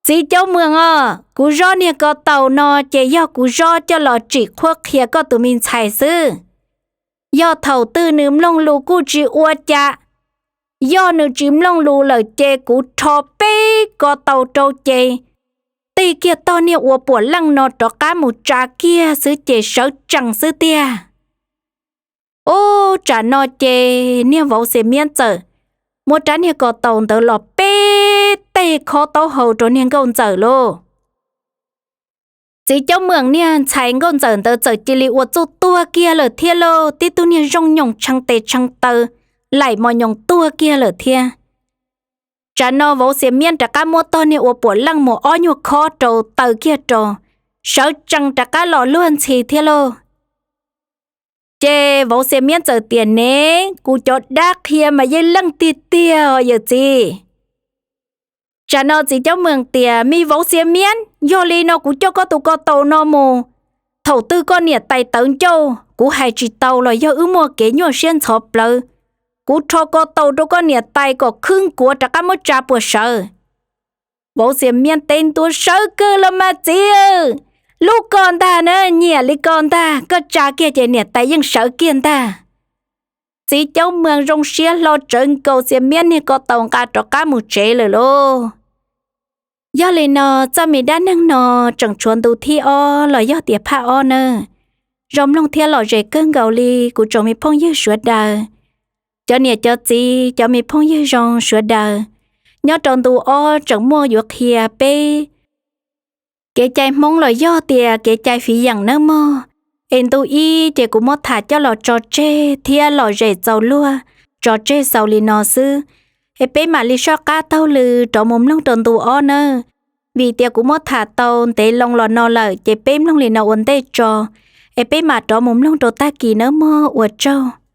txiv Caub Mws os, kuv zob niag ko taus no ces yog kuv zob coj los tsim qhuab qhia koj tus me ntxhais xwb. Yog thaum twg nws mloog lus kuj tsis ua cas, yog nws tsis mloog lus lawm ces kuv rho peb ko taus rau ces tej kiag tog niag ua puam leej no rov qab mus tsa kiag xwb ces sawv tsees xwb tiag. Ub, tsam no ces niag vauv Xiam Miab txawm muab rab niag ko taus ntawd los peb teg khob taub hau rau niag nkauj ntxawm lauj. Txiv Caub Mws niag ntxhais nkauj ntxawm ntawd txawm cia li ua txuj tuag kiag lawm thiab lauj, tib tug niag zoo nyoos tshee tes tshee taw, laim mos nyoos tuag kiag lawm thiab. Tsam no vauv Xiam Miab rov qab muab tog niag ua puam leej mus ob nyuag khob rau taw kiag rau, sawv tsees rov qab los luag ntxhi thiab lauj. Ces vauv Xiam Miab txawm tias, ne, kuv cov dab qhia mas yeej leej tiag tiag os yawm txiv. Tsam no txiv Caub Mws tias, me vauv Xiam Miab, yog li no kuv coj koj tus ko taus no mus, thaum twg koj niam tais tawv ncauj kuv hais tsis tau los yog wb muaj kev nyuaj siab ntxhov plawv, kuv rho ko taus rau koj niam tais kom khwb nkuav rov qab muab tsa puas sawv? Vauv Xiam Miab teb ntua, sawv kawg los mas txiv, lub ko ntag na, nyiam li ko ntag, koj tsa kiag ces niam tais yeej sawv kiag ntag. Txiv Caub Mws zoo siab hlo tsawv nkaus Xiam Miab niag ko taus nqa rov qab mus tsev lawm lauj. Yog li no, txoj me dab neeg no tseem tshuav ntu thib ob los yog tias phaj ob nawb. Zoo mloog thiab lom zem kawg nkaus li kuv tsoom me phooj ywg sawv daws, cov niam cov txiv, cov me phooj ywg zoo sawv daws. Nyob rau ntu ob tseem muaj yuav qhia peb kev cai Hmoob los yog tias kev cai fiv yeem nawb mog. Es ntu ib ces kuv muab tham coj los tso tseg thiab lom zem txaus luag tso tseg xaus li no xwb. Es peb mam li soj qab taug lw rov mus mloog rau ntu ob nawb. Vim tias kuv muab tham tau ntev loo los no lawm ces peb mloog li no ua ntej tso, es peb mam rov mus mloog rau tag kis nawb mog, ua tsaug.